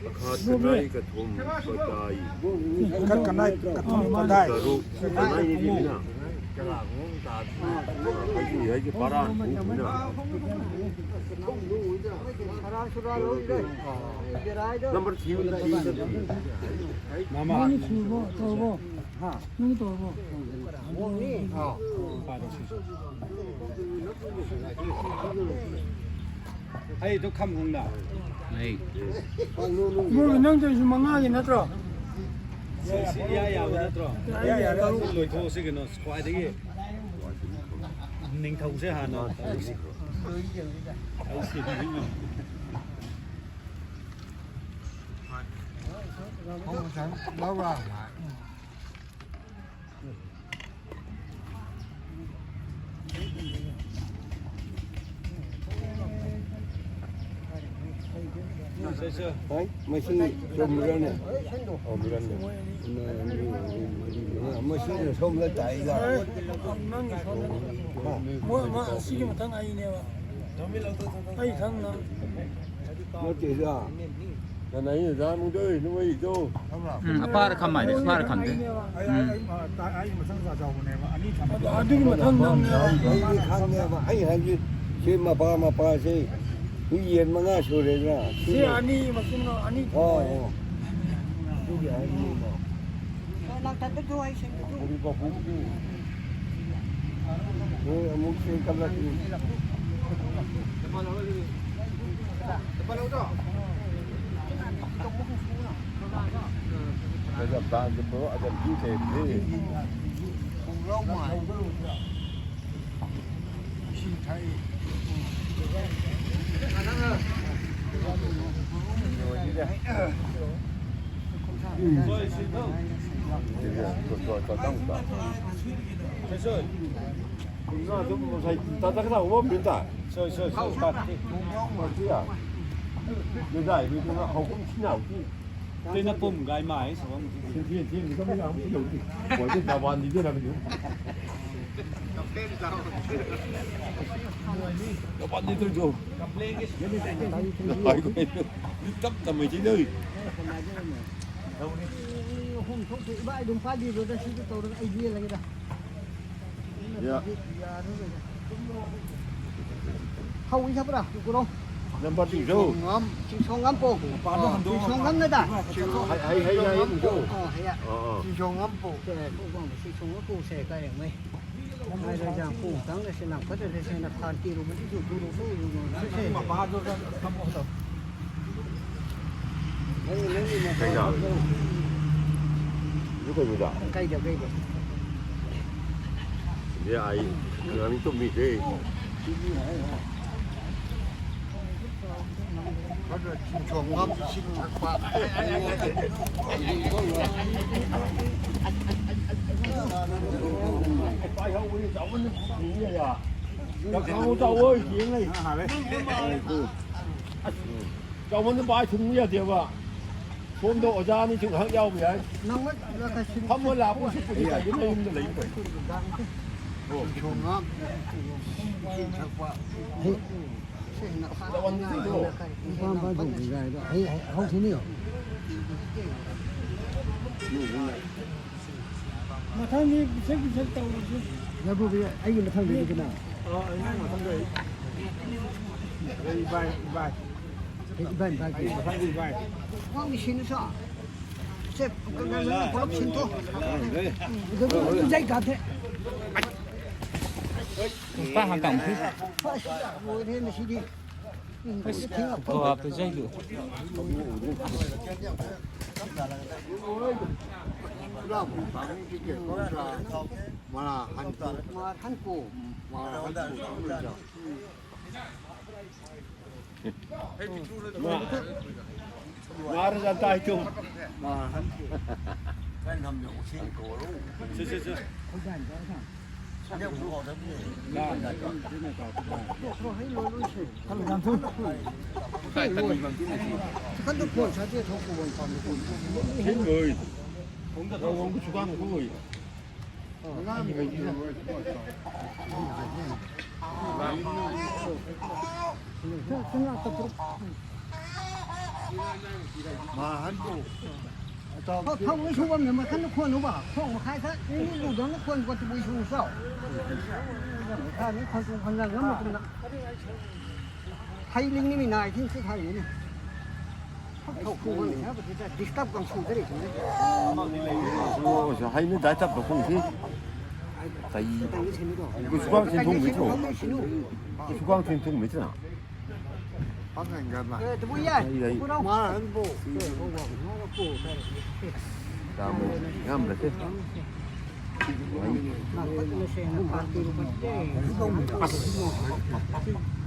Akhat kanei kathumh padai. Khat kanei kathumh padai. Taruk kanei ni di na. Hei ki, hei ki, para, na. Number three, three. Mama. Nang ni tu bo, tu bo. Ha. Nang ni tu bo. Hei tu kham hung na. Hei. Bro, nang tu sw manga ki natro? Si, si, ya, ya, natro? Ya, ya, ya. Loi tho si kano, squad de. Ning thau se ha na. Ai si, ning na. Hong sang, lau rang. Hei, masi chom ran ne. Oh, ran ne. Na, ni, ni, ni, ni, masi na chom la tai ga. Nang ni chom. Ha. Mo, ma, si ki mathang ai ne ba. Ai thang na. Mo ti sa. Kanei ni za mung dui, nu wei tu. Hmm, apar kham mai de, apar kham de. Hmm. Adu, adu ki mathang nang ni. Ai ni khang ni ba, ai hai ji, si mapa, mapa si. Hui yen manga sw re na. Si ani, mathang na, ani. Oh, oh. Tu ki ai ni na. Lang tan tu ai sing tu. Ui, amuk si kam la tu. Kazam tan se bro, azam ji the the. Sorry, sorry, sorry. Tui na pum gay mai, sa bam. Tap tap mei ti dei. Hum thok thei bai dum pa di ro da si tau idea lagi da. Ya. Hau i thap ra, ku ro. Number two jo. Ngam, ching song ngam po. Ching song ngam na da. Hai, hai, hai, hai, jo. Oh, hai ya. Oh, oh. Ching song ngam po. Ke, ku bang ching song ngam po se kai reng mei. Ai ra jang pu tang le se nang pat le se na phan ti ru ma ti ru ru ru ru ru se se. Kai da. Lu kai da. Kai da, kai da. Ye ai, nang ni tu mi de. Chauman bai thung ya dia ba. Phone do oja ni chung hak yau bi ai. Nang mat la ka sin. Pham mo la pu si pu di ka ni yum da lei. Chung ngam. Sin thak pa. Hey. Sin na kha. Wan ni do. Pam pam thung bi gai do. Hey, hey, hau si ni o. Mathang ni bisek bisek tau ni. Na bu bi ai ni mathang ni na. Oh, ai ni mathang ni. Bye, bye. Hey, bye, bye. Ai mathang ni bye. Wang ni sin sa. Sep, kau na pulak sin tu. Jai ka the. Kum ta hang kam thi. Wo the na si di. Ko ap tu jai lu. Mara han ko. Mara han ko. Mara jan tai tu. Si, si, si. Ma han ko. Thong ni su bam na ma khan khwan nu ba. Thong ma khai kha. Ni lu dang khwan ko tu bui su sao. Kha ni khwan tu khwan lang lam tu na. Thai ling ni mi nai thing si thai ni. Thong khwan ni ha ba disturb kang su de ri. Hai ni dai tap khwan si. Tai. Ku su kang sin thung mi thu. Ku su kang sin thung mi thu na. Pak ngan gan ma. Eh, tu ya. Ai, ai. Ku rau. Ma han bo. Ngam le te.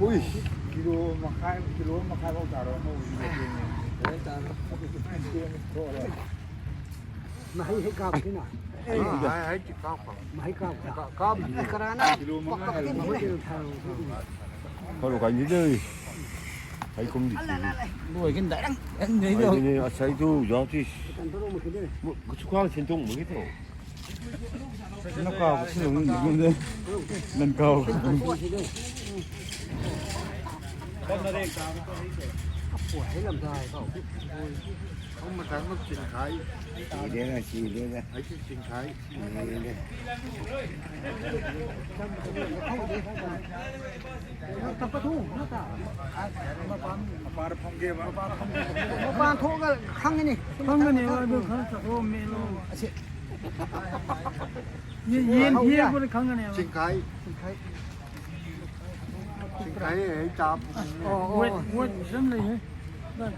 Ui. Kilo makhai, kilo makhai bau ta ro. Mahi hei kap kina. Hai, hai, ti kap kap. Mahi kap kap. Kap. Karana. Kilo makhai. Khou kai ni de. Hai kum di. Boi kin dai rang. Ni do. Ni asai tu jao ti. Kan tu ro mo kide. Mo, ku chu kang sin tung mo ki tu. Na kau, si lung ni de. Nan kau. Apo, hai lam dai kau. Hum ma tang mak chin khai. Chi de na, chi de na. Hai chi chin khai. Chi de na. Apa thu, na ta. Apa phang ge ba. Apa phang ge. Apa thu ga khang ni. Khang ni wa du khang sa ro me lo. Ye, ye, ye bu khang ni. Chin khai. Chin khai. Chin khai hai tap. Oh, oh. Wet, wet jam le hai. Khut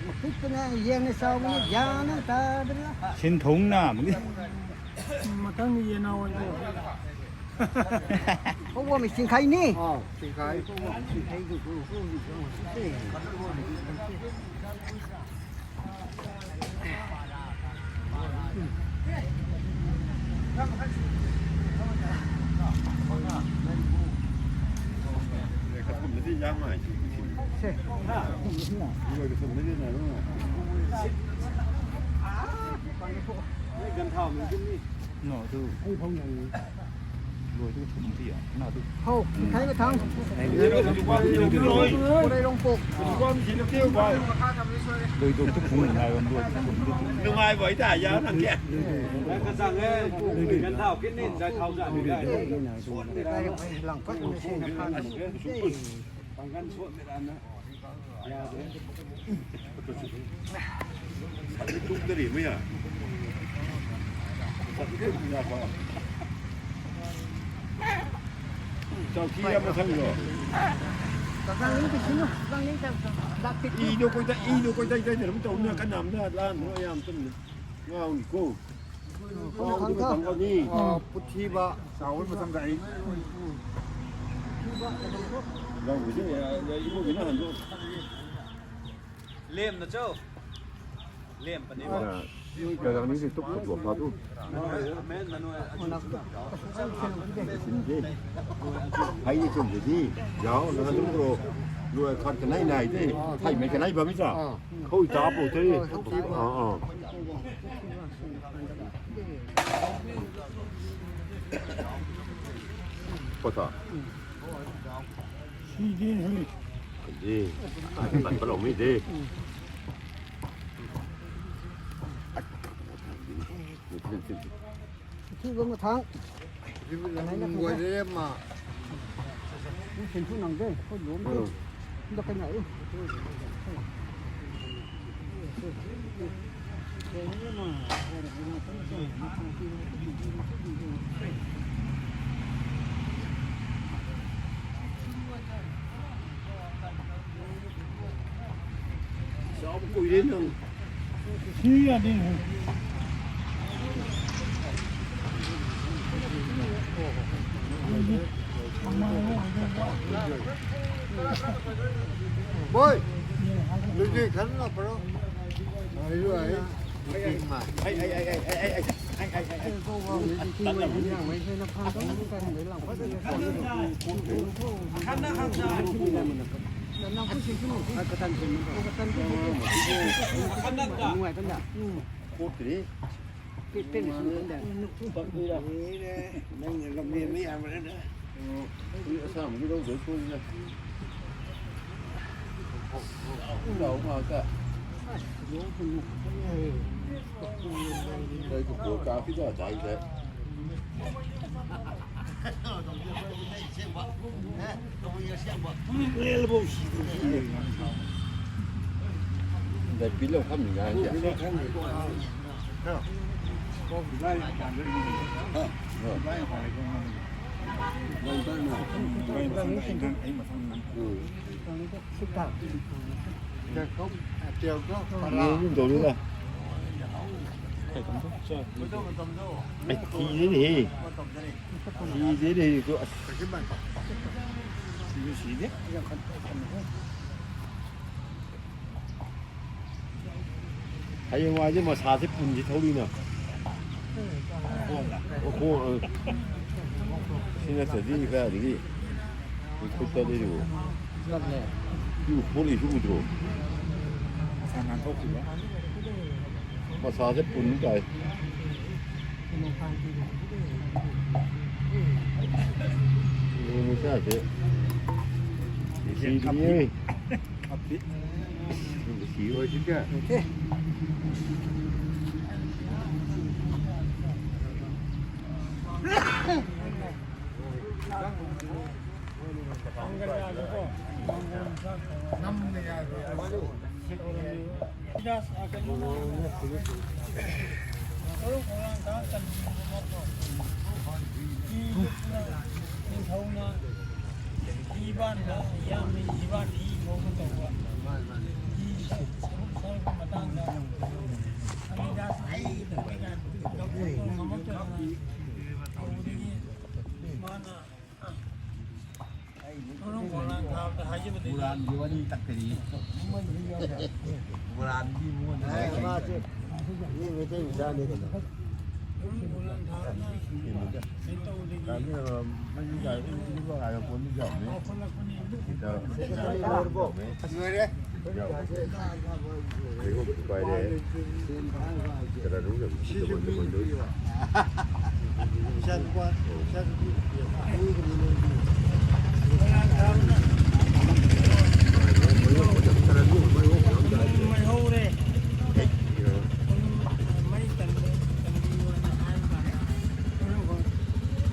ma khut na yeng na sau ni ya na ta de la. Sin thung na mung di. Matang ni ye na wan ko. Ko wo mi sing khai ni. Oh, sing khai. Sing khai du du. No, tu. Luai tu thum ti a, na tu. Hou, khai na thang. Luai tu tu phung nai wan luai tu phung tu. Nungai bai ta ya nang ke. Nai ka zang e. Gan thau kit ni zai thau zan ni dai. Lang pat ni se na phan. Pang gan suat ni ran na. Tuk tari mei a. Chau ki ya ma thang lo. Zang ni ti sinu, zang ni ta, dak ti. I do koi ta, i do koi ta, i ta rum tau na ka nam na lan no yam tum. Ngau ni ko. Khang kha. Khang kha ni. Ah, puthi ba, sawi ma thang dai. Ngau ni ya, ya i mo ni na han do. Lem na cho. Lem pa ni ba. Ka gang ni tuk tuk tuk pa tu. Amen na no. Hai ni chum di. Yau na dum ro. Lu khat ka nai nai de. Thai mei ka nai ba mi cha. Khou ta po te. Ah, ah. Pata. Di. Tan pa lo mi de. Thu bang thang. Nang guay de ma. Nang sin thu nang de, khou lum de. Nda kai na. Sa bu kui de nang. Si ya ding. Boy, lu ji khan na paro. Ai lu ai. Ai ai ai ai ai ai ai ai ai. Dai pi lou kham ni ngai. Ni dou lu la. Ai, ti ni. Ti ni ni tu. Hei ngai de masa se pun si thau di na. Oko, sina sa di ka di. Khut ta di ru. Yu pun i su dro. Masa se pun kai. Ni sa se. Si di ni. ꯅꯤꯡꯊꯧꯅ ꯏꯕꯥꯟꯗ ꯌꯥꯝꯅ ꯏꯕꯥꯟ ꯏ ꯐꯥꯎꯕ ꯇꯧꯕ꯫ ꯏ ꯁꯔꯨꯛ ꯁꯔꯨꯛꯀꯤ ꯃꯇꯥꯡꯗ ꯑꯃꯤꯗꯥꯁ ꯑꯩ ꯇꯧꯕꯗꯒꯤ ꯃꯥꯅ ꯊꯧꯔꯝ ꯈꯣꯡꯂꯥꯡ ꯊꯥꯕꯗ ꯍꯥꯏꯖꯕꯗꯒꯤ ꯃꯣꯔꯥꯟꯒꯤ ꯋꯥꯔꯤ ꯇꯛꯀꯅꯤ꯫ ꯃꯣꯔꯥꯟꯒꯤ ꯃꯉꯣꯟꯗ ꯂꯩ꯫ ꯃꯥꯁꯦ ꯃꯤ ꯃꯩꯇꯩ ꯃꯆꯥꯅꯤ ꯀꯩꯅꯣ꯫ ꯊꯧꯔꯝ ꯈꯣꯡꯂꯥꯡ ꯊꯥꯕꯅ ꯀꯩꯅꯣ ꯇꯧꯕꯗꯒꯤ ꯂꯣꯏꯔꯦ꯫ ꯃꯩꯍꯧꯔꯦ꯫ ꯃꯩ ꯀꯟꯕ, ꯀꯟꯕꯤꯌꯣꯅ ꯍꯥꯏꯕ ꯀꯥꯟꯗ,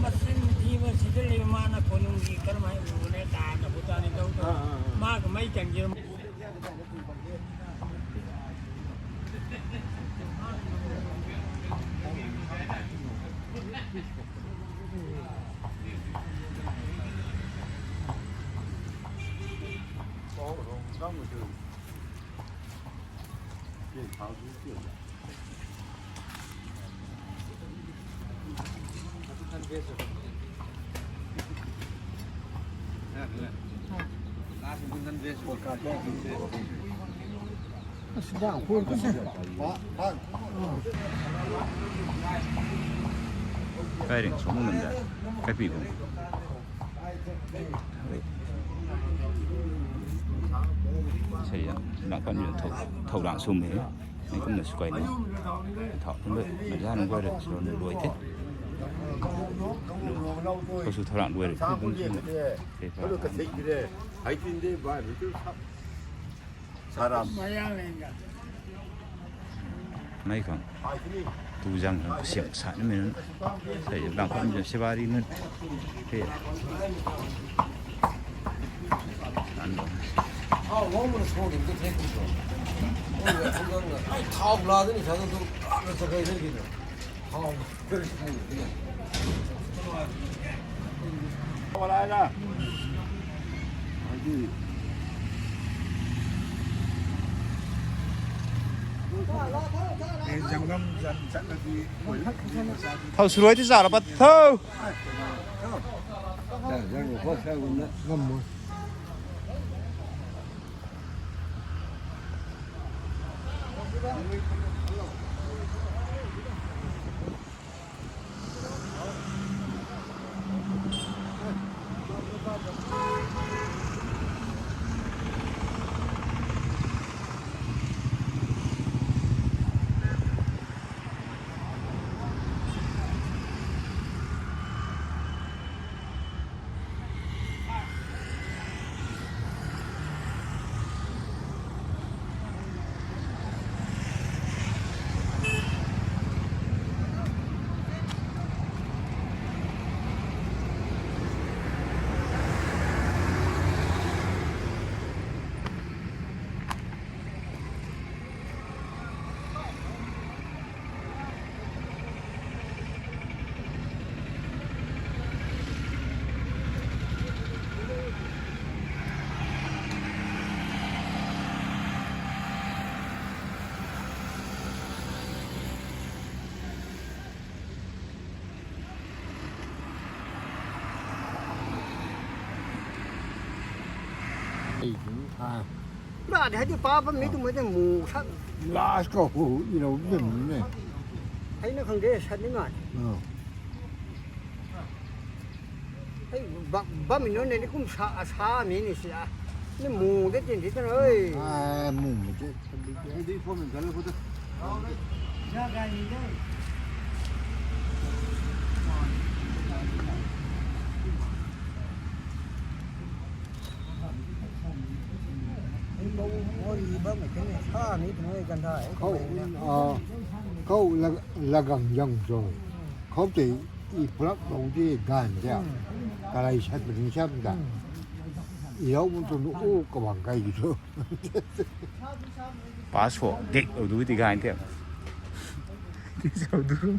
ꯃꯆꯤꯟ ꯊꯤꯕ ꯁꯤꯗ ꯂꯩꯕ ꯃꯥꯅ ꯀꯣꯅꯨꯡꯒꯤ ꯀꯔꯝꯍꯥꯏꯅ ꯎꯕꯅꯦ ꯇꯥꯅ ꯈꯨꯇꯥꯅꯤ ꯇꯧ ꯇꯧ꯫ ꯑꯥ, ꯑꯥ, ꯑꯥ꯫ ꯃꯥꯒ ꯃꯩ ꯀꯟꯒꯦꯔ꯫ Kai ring sung nunda, kai pi bung. Sei ya, na kan yun thau, thau rang sum he. Ni kum na sukai ni. Thau kum na, na ja nung guai re, so nung luai te. Ko su thau rang luai re, kum sum na. Sei pa. Saram. Mei khang tu zang khang siam sa ni min. Sai bang khang sivari nun. He. An lo. Ai, thau la de ni sa tu. Thau. Thau suruai ti zara pat thau. Rat hei di pa bam ni tu mei te mu sak. Last ko hu i lo bam ni. Hei na khang de sat ni ngai. Oh. Hei bam, bam mi nunc ni kum sa, sa mi ni si a. Ni mu de tin di tan oi. Ah, mu mi de. Khou, ah, khou la, lagang yang zo. Khou te i pulap lou di gan dia. Kalai sat puni sat da. I lou mun tu nu u kabang kai di tu. Passport dik u du ti gan dia. Ti sa u du.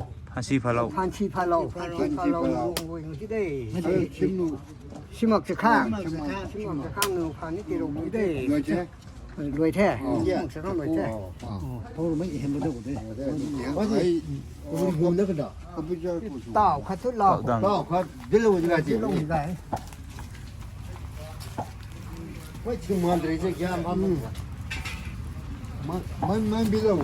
Phansi phalou. Phansi phalou, phansi phalou, lung guay ngu ti de. Simuk chakhang. Simuk chakhang nu phan ni ti lung guay de. Luai the. Simuk chakhang luai the. Tau khat thut lou. Tau khat dilou di ga ti. Mai thing man rei se kya man. Mai, mai, mai bilou.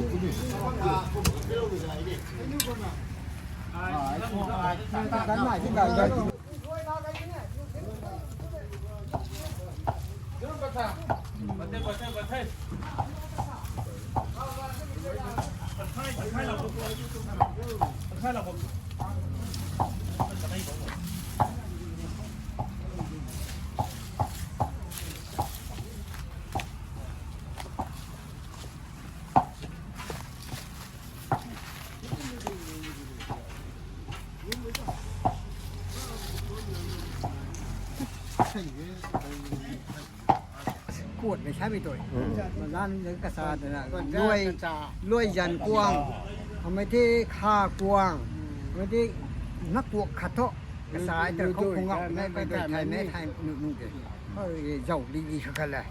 Kuat mei samei tui. Malan kasa tana luai, luai zan kuang. Amei the kha kuang. Amei the na kuak khat tho. Kasai tei khou khung ngau nai bai doi thai mei thai nu nu de. Khou e zau li li kha kha le.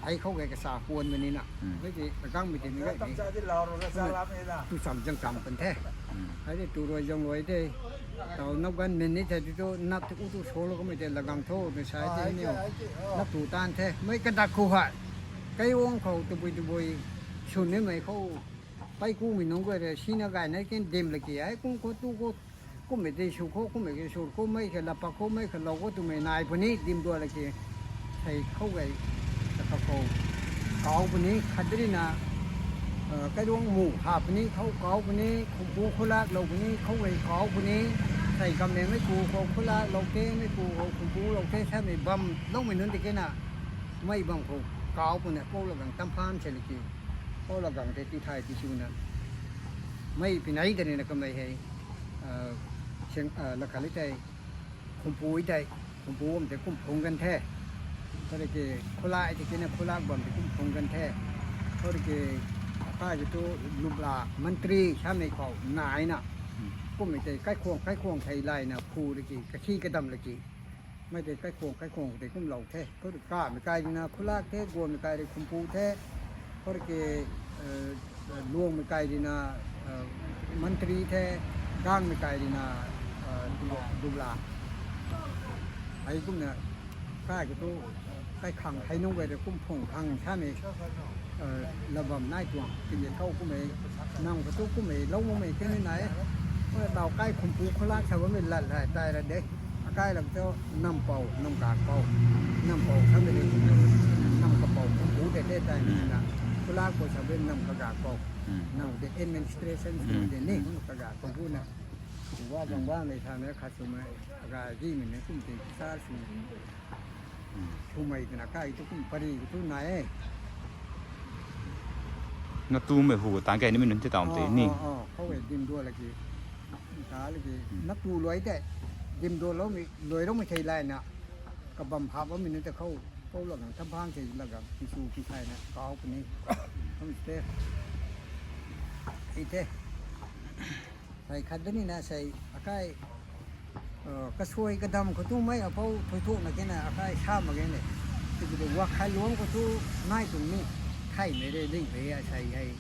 Ai khou ge kasa kuan mei ni na. Mei ti kagangmei ti mei ge. Tu cham zang cham pan the. Ai de tu rui zang rui de. Tau nap gan min ni the tu tu nap tu u tu so lo kamei de lagang tho de sai de ni. Nap tu tan the. Mei kadak khou ha. Kai wang khou tabui tabui. Sun ni mei khou. Pai ku mei nung gay re sina gay na ken dim la ki ai kung khou tu khou. Kummei tei sw khou, kummei ki sw khou, mei khe lapa khou, mei khe lou khou twmei nai puni, dim dua la ki. Sei khou gei, ta kha khou. Kau puni, khat ri na, eh, kairuang mu ha puni, khou kau puni, khumpu khulak lou puni, khou gei kau puni, sei kam ne mei ku khou khulak lou the, mei ku khou khumpu lou the, sa mei bam, lou mei nunc tei kena, mei bam khou kau puni, kou la gang tam phan se le ki, kou la gang tei ti thai ti sw na. Mei pinai tei ni na kamei hei. Ah, seng, ah, la kha lei tei, khumpu tei, khumpu bam tei kum phung gan the. Khou ri ki khulak tei kina khulak bam tei kum phung gan the. Khou ri ki, akai ki tu lupla mantri samei khou nai na. Kummei tei kaikhwang, kaikhwang thei lai na phu ri ki, kathi kadam la ki. Mei tei kaikhwang, kaikhwang tei kum lou the. Khou ri kamei kai ri na khulak the, guanmei kai ri khumpu the. Khou ri ki, eh, luangmei kai ri na, eh, mantri the, gangmei kai ri na, eh, dubla. Hei kumna, kai ki tu, kai khang hei nung gay de kum phung khang samei, eh, la bam nai tuang. Tiki khou kummei, nang ka tu kummei, lou makmei kini nai. Khou ri tau kai khumpu khulak sa bammei lat hai, tai ra de. Akai lam tu nampou, namkak pou. Nampou samei de, namkapou, khumpu de de tai na. Khulak pou samei namkagak pou. Nang de administration samei de ni, namkagak pou bu na. Wa bang bang nei sa na khat swmei, aga di mei ni kum tei sa sw. Swmei twna kai tu kum pari tu nai e. Na tumei hu tang kai ni mei nunc ti taw tei ni. Oh, oh, khou e dim dua la ki. Ka la ki. Na tu luai tei. Dim dua lou mei, luai lou mei thei lai na. Kabam hap mei nunc tei khou. Kou la nang tam phang thei la gam. Ti sw ti thai na. Kau puni. Khou tei. Ei tei. Sei khat da ni na sei akai, eh, kasuai kadam khou tu mei apou thui thuk na kena akai sa mak ge ne. Tiki de wa khai luang khou tu nai tuang ni. Thaymei re ling re a sei hei.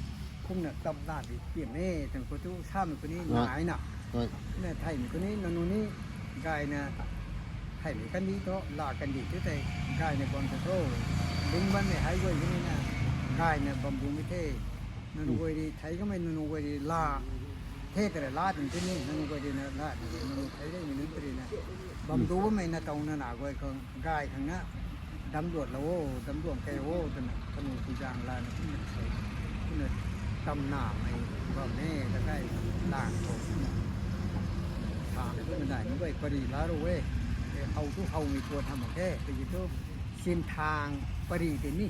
Kumna tam na di tiam e, tang khou tu samei khou ni nai na. Na thaymei khou ni, nanu ni, gay na, thaymei kandi tu, la kandi tu tei, gay na guang tu tu. Ding ban mei hei guay ni na, gay na bam bung mei the. Nanu guay ri, thei kamei nanu guay ri la. The tei la ding tei ni, nanu guay ri na la ding, nanu thei rei mei nunc tei ri na. Bam du bammei na taw na na guay khang, gay khang na. Dam duat lou o, dam duat kei o, twna, kanu ku zang la na, kumna sei. Kumna tam na mei, bam e, ta kai, lang khou, kumna. Sa na kumna dai, nunc guay pari la ru e. E, how tu how mei tuat tham mak khe, tiki tu, sin thang, pari tei ni.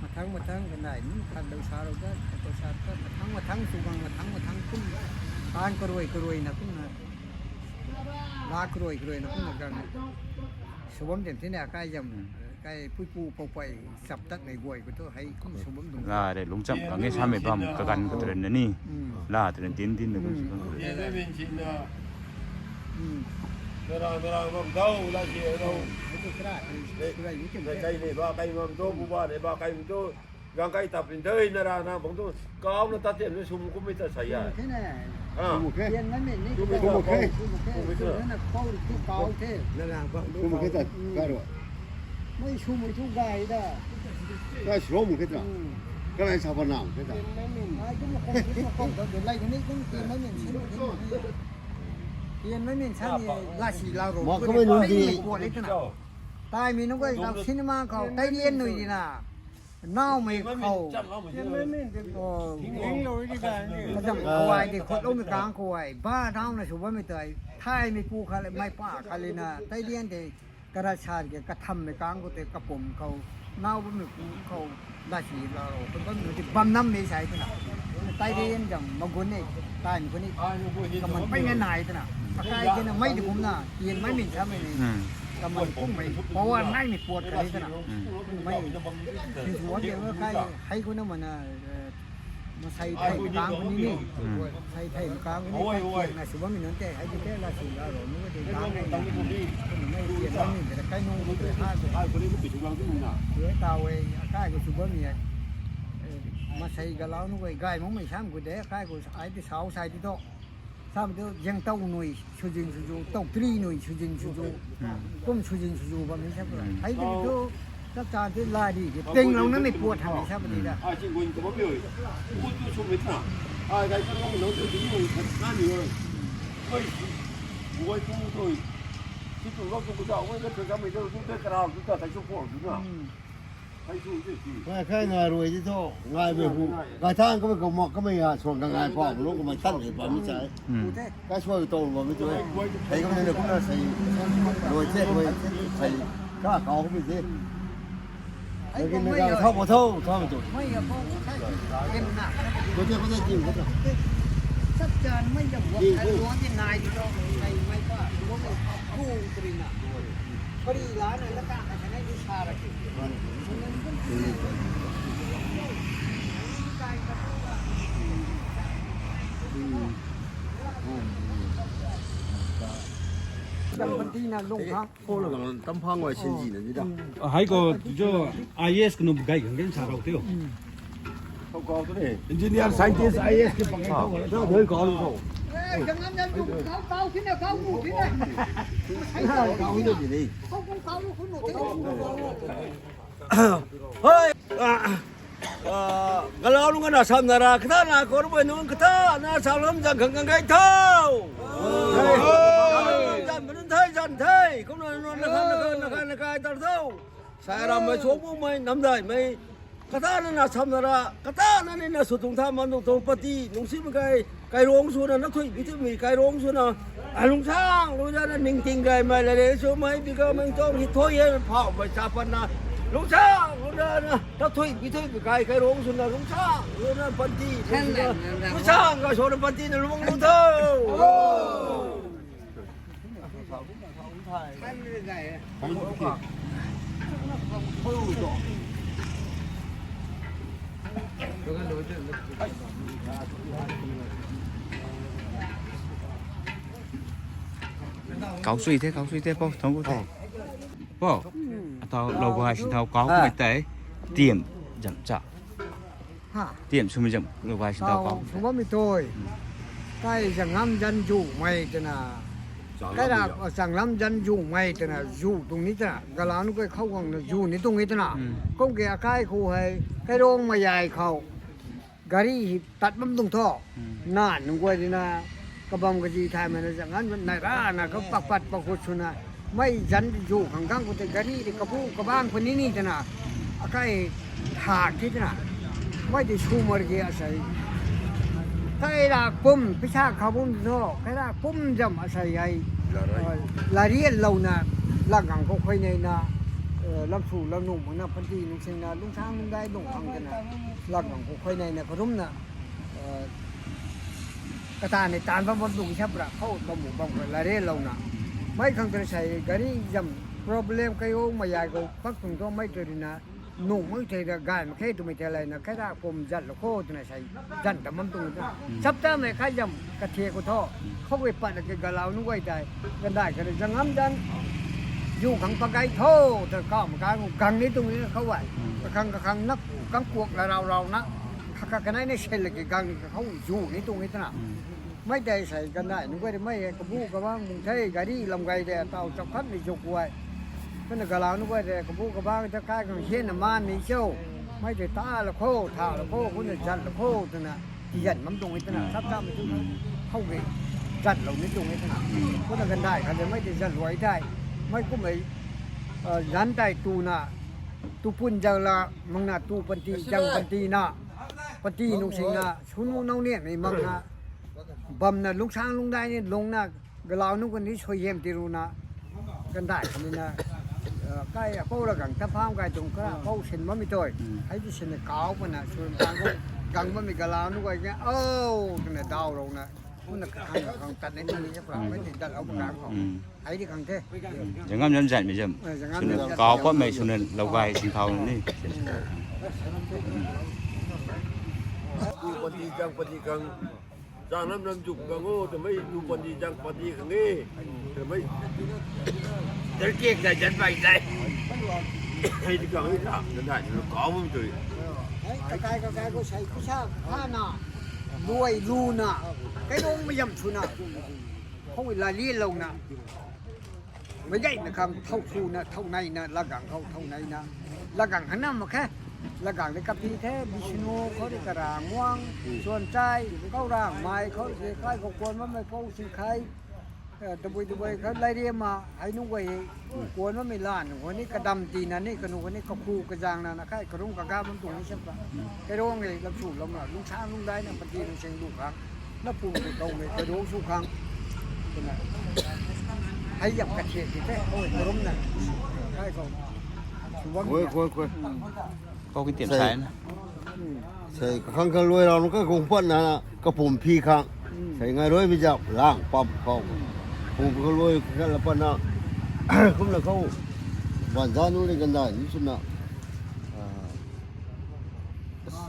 Mathang, mathang, kanei, ni mathang dau sa rou ta, dau sa ta, mathang, mathang, sw gang, mathang, mathang, kum, tan karuai, karuai na, kum na, la karuai, karuai na, kum na gang. Sw bam dem tei na, kai zam, kai pui pu, pou pei, chap tak nei guay, khou tu, hei, kum sw bam dung. La de, lungcham, kang e samei bam, kagan, katren na ni. La, tren, din, din, na, kum sw bam. Ye, ye, min chin na. Nara, nara, bam, dau, la, si, dau. Hei tu kra, kra, yu kim. Kai, kai, nei, ba, kai, bam, dau, bu, ba, nei, ba, kai, bam, dau. Gang kai tap pin dei na ra na bang tu kau na ta tian na sum kum mei ta sa ya. Sum khe ne. Ah. Sum khe. Tian na min ni. Sum khe. Sum khe. Sum khe. Sum khe. Sum na kau tu kau the. Na ra bang tu. Sum khe ta. Karo. Mei sum mei tu gai da. Ka sum khe ta. Ka lai sa ba na khe ta. Tian na min. Ai tu na kau tu na kau da lai ni kum tian na min sin. Tian na min sa ni la si la ro. Ma ko mei nun di. Ko le tu na. Tai mi nung kau cinema kau tai lian nui di na. Naumei khou. Mazam khou ai di khutloumei kang khou ai. Ba nauna sw bammei tei. Thaymei pu kha le, mei pa kha le na. Tai lian tei. Karat sa ke kathammei kang khou tei kapum khou. Nau bammei pu khou. Lasi la ro. Khou bammei tei bam nammei sai twna. Tai lian zam magun e. Taimei khou ni. Kaman pei nai nai twna. Akai kena mei di kumna. Tian mei min sa mei ni. Kaman kummei. Power naimei puat kha le twna. Mei, sinsuan de kai, hei khou na mana, eh, Masei thei makang ni ni. Masei thei makang ni ni. Kai kiang na sw bammei nunc tei, hei di tei la sw la ro nu di gang ni na. Kum mei kiang na ni de kai nung bu tei ha de. Ai ko ni ko pi sw gang di na. Ye ta we, akai ko sw bammei e. Masei galau nu ko gay mong mei sam ko de, akai ko ai di sau sai di to. Sam tu jeng tau nui, sujin suju, tau tri nui, sujin suju. Kum sujin suju bam ni sa pura. Hei tu tu, tak cha tu la di, di peng long na mei puat ha ni sa pura da. Ai, chin gun tu bam yoi. Ui tu sum mei tna. Ai, gai tu long long tu di yoi, na ni yoi. Ui, ui tu tu. Ti tu long tu ku da, ui ka tu sa mei tu, tu te karau, tu ta tai su por tu na. Khai khai ngai rui di tho, ngai mei hu. Ngai thang kamei kamak kamei ha, suang ka ngai pam lou kamei tan kei pam mi chai. Kai suai tau bam mi tu. Hei kamei na kumna sei. Rui che, rui sei. Ka kau mi de. Lekin na ka thau pa thau, thau tu. Ko che, ko che, jing ko che. Sap chan mei jam wo, wo di nai di lo, nai mei pa, wo mei pa, ku tri na. Pari la na la ka ka na ni sa ra ki. Tam pan ti na lung ha. Ko la tam phang wai sin ji na ni da. Hai ko jo I A S kanu gai gang gen sa rau teo. Engineer, scientist, I A S ke pakai thau. Thau thau kau lu thau. Eh, jangam jam tu kau kau kina kau mu kina. Kau kau kau lu kau mu kina. Hoi. Ah, ah, galau nunc na sam na ra, kata na kor bai nunc kata na sam lam jang khang khang kai thau. Hoi. Jan ban thai jan thai. Kum na na na na na kai tar thau. Sai ram mei, suang bu mei, nam dai mei. Kata na na sam na ra, kata na ni na sw tuang tha man tuang tuang pati, nung si mei kai, kai rong sw na, na thui bi thui mei, kai rong sw na, a lung sang, lung ya na, ning ting gai mei, la le sw mei, bi ka mei tong, hi thoi ye, phau mei, sa pan na, lung sang, lung na, na, na thui bi thui mei kai, kai rong sw na, lung sang, lung na, pati, lung sw na, lung sang, ka sw na, pati na, lung lung thau. Kau sui the, kau sui the, pou, thang ku the. Pou, atau lou gai sin thau kau mei tei, tiam, jam cha. Ha. Tiam swmei zam, lou gai sin thau kau. Sw bammei tei. Kai zangam zan zu mei twna. Kai ra zangam zan zu mei twna, zu tuang ni twna. Galau nunc kai khou guang na zu ni tuang ni twna. Kum ke akai khou hei, kai rong mei ai khou. Gari hi tat bam tuang tho. Na nunc guay di na, kabam kazi thay mei na zangam nai ra na, ka pak pat pak khou sw na. Mei zan zu khang khang khou tei gari di kabu kabang puni ni twna. Akai tha ki twna. Mei di sw mar ki asei. Kai ra kum, pisa kha bum tho, kai ra kum zam asei ai. Lari lou na, lak gang khou khuay nei na, lam sw lam nung mak na, panty nung sing na, lung sang lung dai lung khang twna. Lak gang khou khuay nei na, karum na. Kata ni tan bam bam tuang sa pra khou bam bu bam khou lare lou na. Mei khang tei sei gari zam problem kai o mei ai khou pak tuang tho mei tei rui na. Nung mei tei da gai mak khe twmei tei lei na kai ra kum zat lou khou twna sei zat dam bam tuang tho. Chap ta mei kai zam kathe khou tho. Khou gei pat na ke galau nunc guay tei. Gandai ka zangam zan. Zu khang pakai tho twna kau mak kai ngu gang ni tuang ni khou ai. Kakhang kakhang nak kang kuak la rau rau na. Kha kha kanei ni sei la ke gang ni kakhou zu ni tuang ni twna. Mei tei sei gandai nunc guay de mei kabu kabang mung thei gari lam gay de tau chap khat ni zuk guay. Kumna galau nunc guay de kabu kabang ta kai khang hian na man ni cho. Mei tei ta la khou, tha la khou, kumna zat la khou twna. Ti zat bam tuang ni twna. Chap chap mei tu khou gei zat lou ni tuang ni twna. Kumna gandai kha de mei tei zat luai tei. Mei kummei zan tei tu na. Tu pun zang la, mang na tu panty, zang panty na. Panty nung sing na, sunu nau ni mei mang na. Bam na, lungsang lungdai ni lung na, galau nunc kan ni sui hem ti ru na. Gandai kan ni na, kai apou ra gang ta pham kai tuang ka, apou sin bammei tei. Hei ti sin na kau pa na, sui gang, gang bammei galau nunc guay ni, oh, twna dau rou na. Kumna kakhang kakhang tat ni ni pra, mei ti dat lou pa gang khou. Hei di khang the. Zangam zan zan mei zam. Zangam zan zan. Kau pa mei swna lou gai sin thau ni. Tu pandi jang pandi khang, jang nam nam juk khang o, twmei tu pandi jang pandi khang e, twmei. Dar kek zai zan bai zai. Hei di khang e ta, zan dai ni kau bam tui. Hei, kakai kakai khou sei pisa khana, luai luna, kai dong mayam swna, khou la li louna. Mei gayna khang thau thuna, thau naina, lagang khou thau naina. Lagang hana mak khe. Lagang de kapi the, Bishnu khou de Karangwang, Chuanchai, Kaurangmei khou de kai khou kuan bammei khou si khai. Eh, tabui tabui kha lairiam ma, hei nunc guay, kuan bammei lan, khou ni kadam tina ni, kanu khou ni kakhu kazang na, na khai, karung kaga bam tuang ni siam pa. Kairong e, lam su lam na, lung sang lung dai na, pati lung seng lu khang. Na pum de kau mei, kairong su khang. Twna. Hei yap kathe ki the, oi, karum na. Khai khou. Su bam Koi, ni. Koi, koi. Kau ki tiam Sei. Sai na. Sei, kakhang kha luai rau nu ka kung pat na, kapum phi khang. Sei ngai rui mi zap, lang pam khou. Pum kha luai kha la pat na. Kum la khou. Ban za nu ni gandai, ni suna. Ah.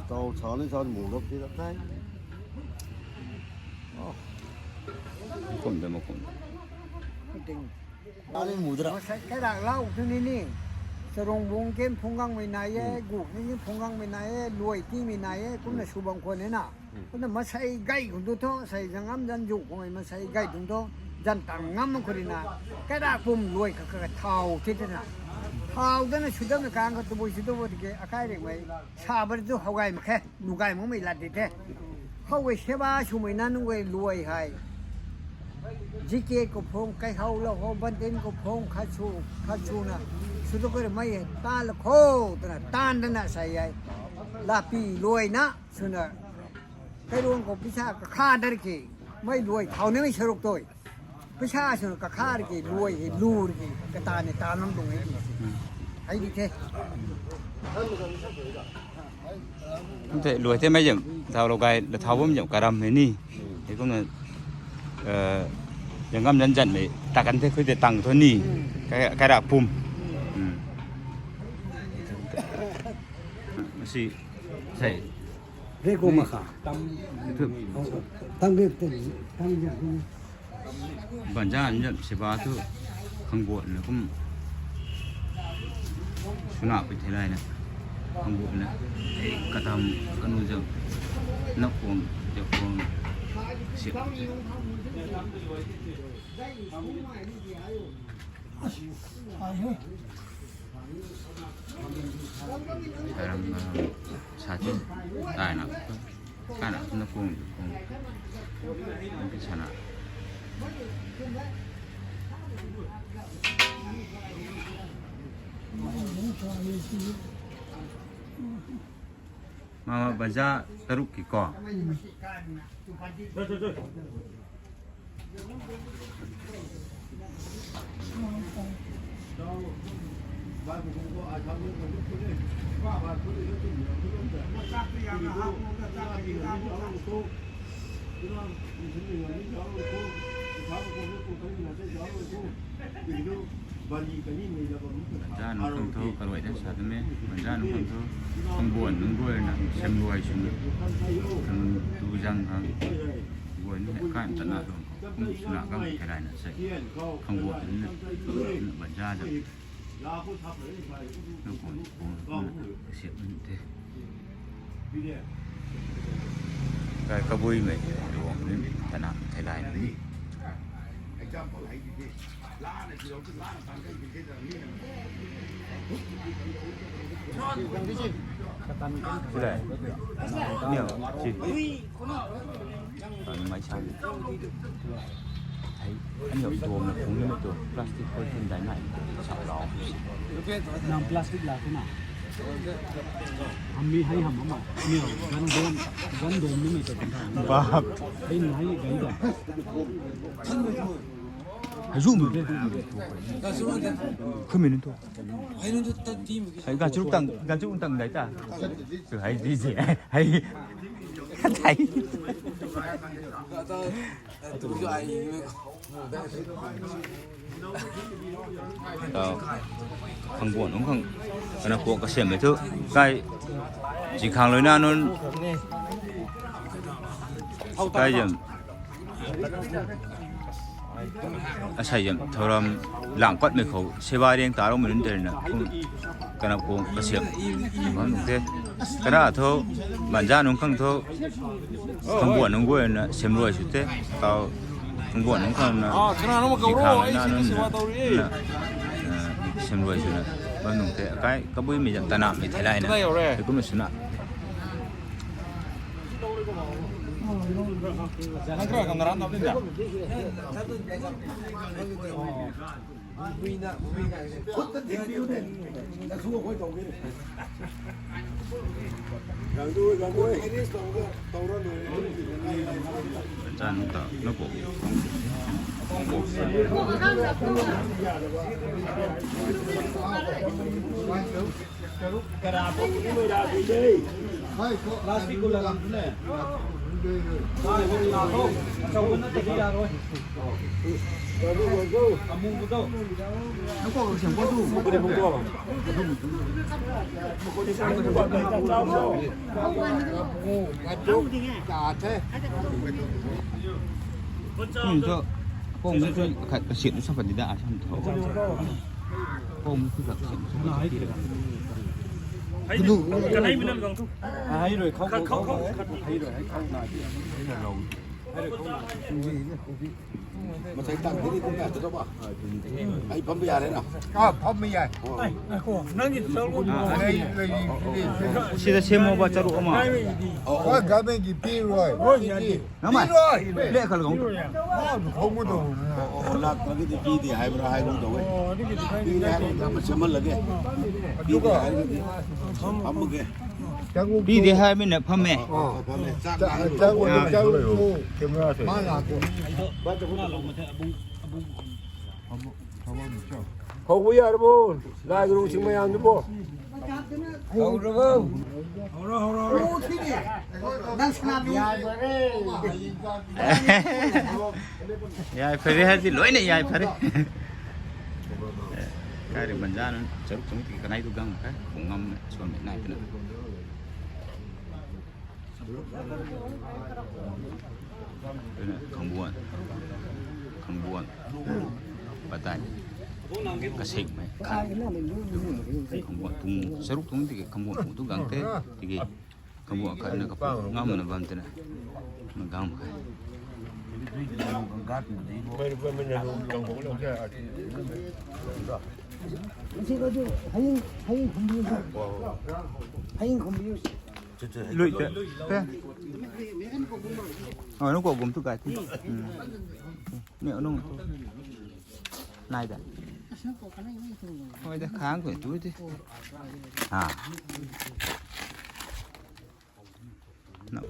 Tau sa ni sa mu lop ti la kai. Oh. Kum de mo kum. Ting. Ani mu dra. Masai kai rak lau tu ni ni. Sarung bung ken phung gang mei nai e, guk ni ni phung gang mei nai e, luai ti mei nai e, kumna su bam khwan e na. Kumna masai gay khun tu tho, sai zang ngam zan zuk khwan masai gay tung tho, zan tang ngam khou ri na. Kai rak pum luai kha kha thau ti ti na. Thau dana su dam na kang kha tabui su tu bo ti ke, akai ri mei. Sa bar tu hau gay mak khe, nu gay mak mei lat di the. Hau gay seba swmei na nunc guay luai hei. G K khou phung, kai hau la hou, bantin khou phung, khat su, khat su na. Su tu kar mei hei, tan la khou, twna, tan dana sai hei. Lapi luai na, swna. Kai ruang khou pisa kakha dar ki, mei luai thau ni mei saruk tui. Pisa swna kakha ki, luai ki, lu ki, kata ni ta nam tuang e ki. Hei di the. Kum the, luai the mei zam, thau lou gay, la thau bam zam, karam hei ni. Hei kumna, eh, zang ngam zan zan mei, ta kan the khui the tang thu ni. Kai, kai rak pum. Hmm. Masi, sei. Rei kum ma kha. Thu. Tam ge, tam ge. Banza nzam siba thu khang buat na kum suna pui thei lai na khang buat na katam kanu zam na kuang zam kuang siap. Ai he. Karam, karam. Sa chu. Tai na. Kana na kung kung. Nang ki sana. Mama baza taruk ki ko. Banza nung khang thu karuai dan sa tu me. Banza nung khang thu khang buan nung ruai na sem ruai sum. Khang tu zang khang buan ni kan ta na tuang. Kum suna kam thei lai na sei. Khang buan ni na banza zang. Nang kuang kuang na siap ni the. Kai kabui mei ruang ni tana thei lai ni. Sila. Niu, si. Mai sa. Hei, aniu duam na phung ni mei tu plastic khou thun dai nai. Sa lau. Nang plastic la tu na. Hammi hei ham ama. Niu, gan duam, gan duam ni mei tu. Bap. Hei na hei gai da. Hei zu mei tu. Khui mei ni tu. Hei gan churuk tang, gan churuk tang dai ta. Tu hei di zi. Hei. Thei. Tau. Khang buan nung khang. Kana kuak kasiam mei thu. Kai. Zi khang lui na nunc. Kai zam. Asai zam thoram lang patmei khou seba riang tarou mei nunc tei na kum kana kung kasiam bam nung the. Kana tho, banja nung khang tho, khangbuan nung guay na semruai sw the. Tau khangbuan nung khang na, ah, kana nung ma kau ro, ai na si nung na, na, ah, semruai sw na bam nung the. Akai kabui mei zam tanam mei thei lai na. Kumna sw na. Plastic ko lagam tu ne. Hai, wo la tho. Achau na tei ya ro. Amu bu tho. Kum tu, kum tu khat kasiam sa padi da a sam tho. Kum tu khat kasiam sa padi da. Hai, kanei mi na gang tu. Hai rui khou, khou, khou, khou, khou. Hai rui, hai khou na. Masai tang di ni kum ta tu ba. Ai, pham bi ya re na. Ah, pham bi ya. Ai, ai, ko, nang ni tu lo. Ai, ai, ai. Sida sem mo ba charuk ama. Ai, ai. Oh, oh. Oi, ga me gi pi rui. Oi, ya di. Nang mai. Pi rui. Le khal gong. Oh, khou mu do. Oh, oh, lak ka di pi di hai bra hai gong do. Oh, di di. Pi di hai gong da ma chaman lage. Pi di hai gong di. Pham ge. Pi di hai mi na pham me. Oh, pham me. Chak, chak, chak, chak. Camera se. Ma la ko. Khou bu ya bo. Lai guru sing mayang ni bo. Hou ro bo. Hou ro, hou ro, hou ro. Nang sana ni. Yai phare hai ti loi ne yai phare. Kai ri banjan charuk chung ti kanei tu gang kai. Kung ngam suan nai tu na. Khangbuan, khangbuan, patai, kasek mei, khangbuan tung, saruk tung tiki khangbuan tung tu gang the, tiki khangbuan khat na kapu ngam na bam tena, na gang kai. Lui te. Te. Oh, nung ko gum tu kai ti. Hmm. Ni nung tu. Nai da. Oi da khang ko tu ti. Ha. No.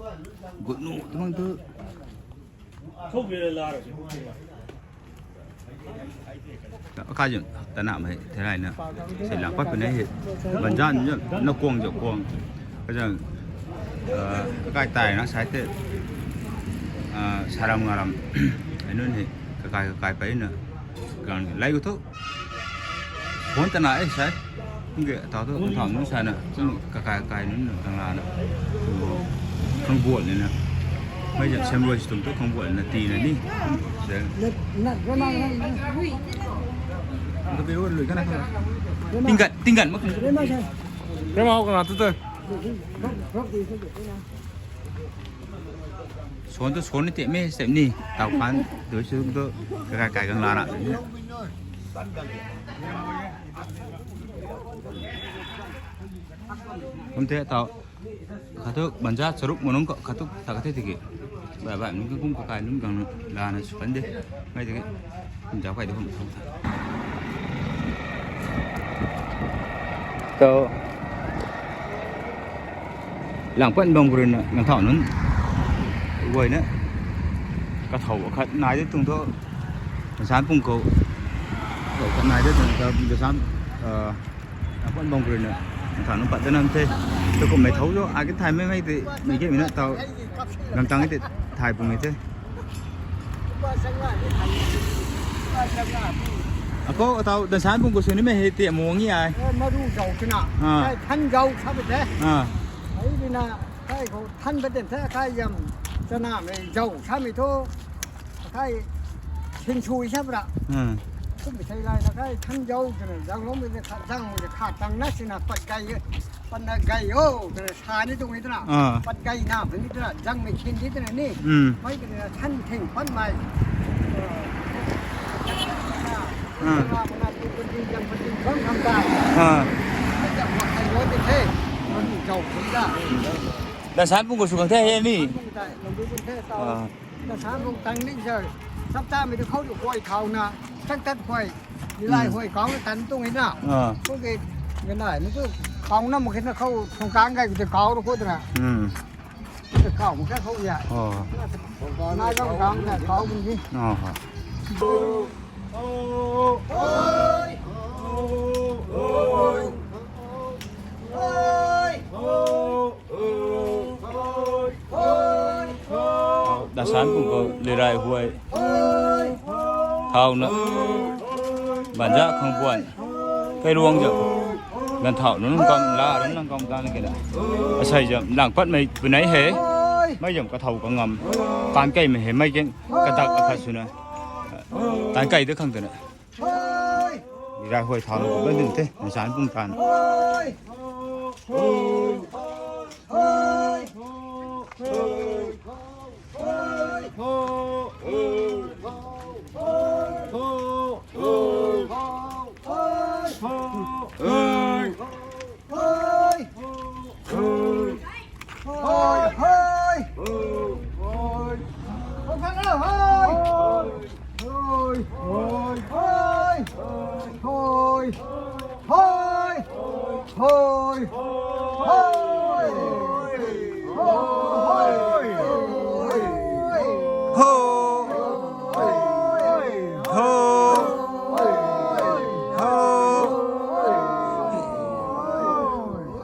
Gut nu tu mang tu. Akai zam tanam hei theilayna sei lang pat puni hei. Banjan zam na kuang zam kuang. Kazang, ah, akai tai na sai the, ah, saram ngaram. Ai nunc hei kakai kakai peyna gang lai gu thu. Phone tana e sai. Nge, tau tu, tau nunc sana, kum kakai kakai nunc na, kang lana. Khangbuan ni na. Mei zam sem rui sw tum tu khangbuan na tina ni. Sa. Tingkat, tingkat mak. Rui mau kang tu tu. Suan tu suan ni te me step ni. Tau khan, tu su tu, kakai kakai kang lana. Kum the tau. Khat tu banja charuk manung khat tu ta khat the tiki. Bai bai nunc kum kakai nunc gang lana su kan de. Ngai tiki. Kum zau kai de kum thang thang. Tau. Lang pan bam kuri na, nang thau nunc. Guay na. Kathau khat nai de tung tu. San pung khou. Khat nai de tung tu, san, ah, Apan bam kuri na, nang thau nunc pat danam the. Tu kum mei thau zo, a ki thay mei mei te, mei ge mei na tau, gam tang te thay pung mei the. Ako, tau, dan san pung ko suni mei hei te, mo ngi ai. Eh, maru zau kina. Ah. Kai than zau sa be the. Ah. Ai bina, kai ko than ba den the, kai yam. Chanamei zau samei thu, akai sinsui sap ra. Hmm. Kummei thei lai na kai than zau twna zang lou mei de kha zang mei de kha tang na sina pat gai, pat na gai o twna sa ni tuang ni twna. Ah. Pat gai na mei ni twna zang mei sin ni twna ni. Hmm. Mei twna than thing pat mei. Ah. Zang na tu tu ding zang pat ding bang tham ta. Ah. Zang mak kai lou de the. Zau thei da. Dasan pung khou sw khang the he ni. Ah. Dasan pung tang ni zau. Sap ta mei tu khou tu khuay thau na. Tat tat khuay. Ni lai khuay kau na tan tuang na. Ah. Kho ke, ganai ni tu kau na mak khe na khou thong kang gai tu kau ru kho tu na. Hmm. Kau mak khe khou ya. Oh. Na kau kang na kau bun ni. Oh. Dasan pung khou lirai huay. Thau na. Banza khang buan. Kairuang zau. Ganv thau nunc kam la, nunc kam kan kena. Asei zam lang pat mei punai he. Mei zam kathau kangam. Tan kai mei he, mei keng kadak akhat swna. Tan kai de khang twna. Rai huay thau na kum na ding the, na san pung tan.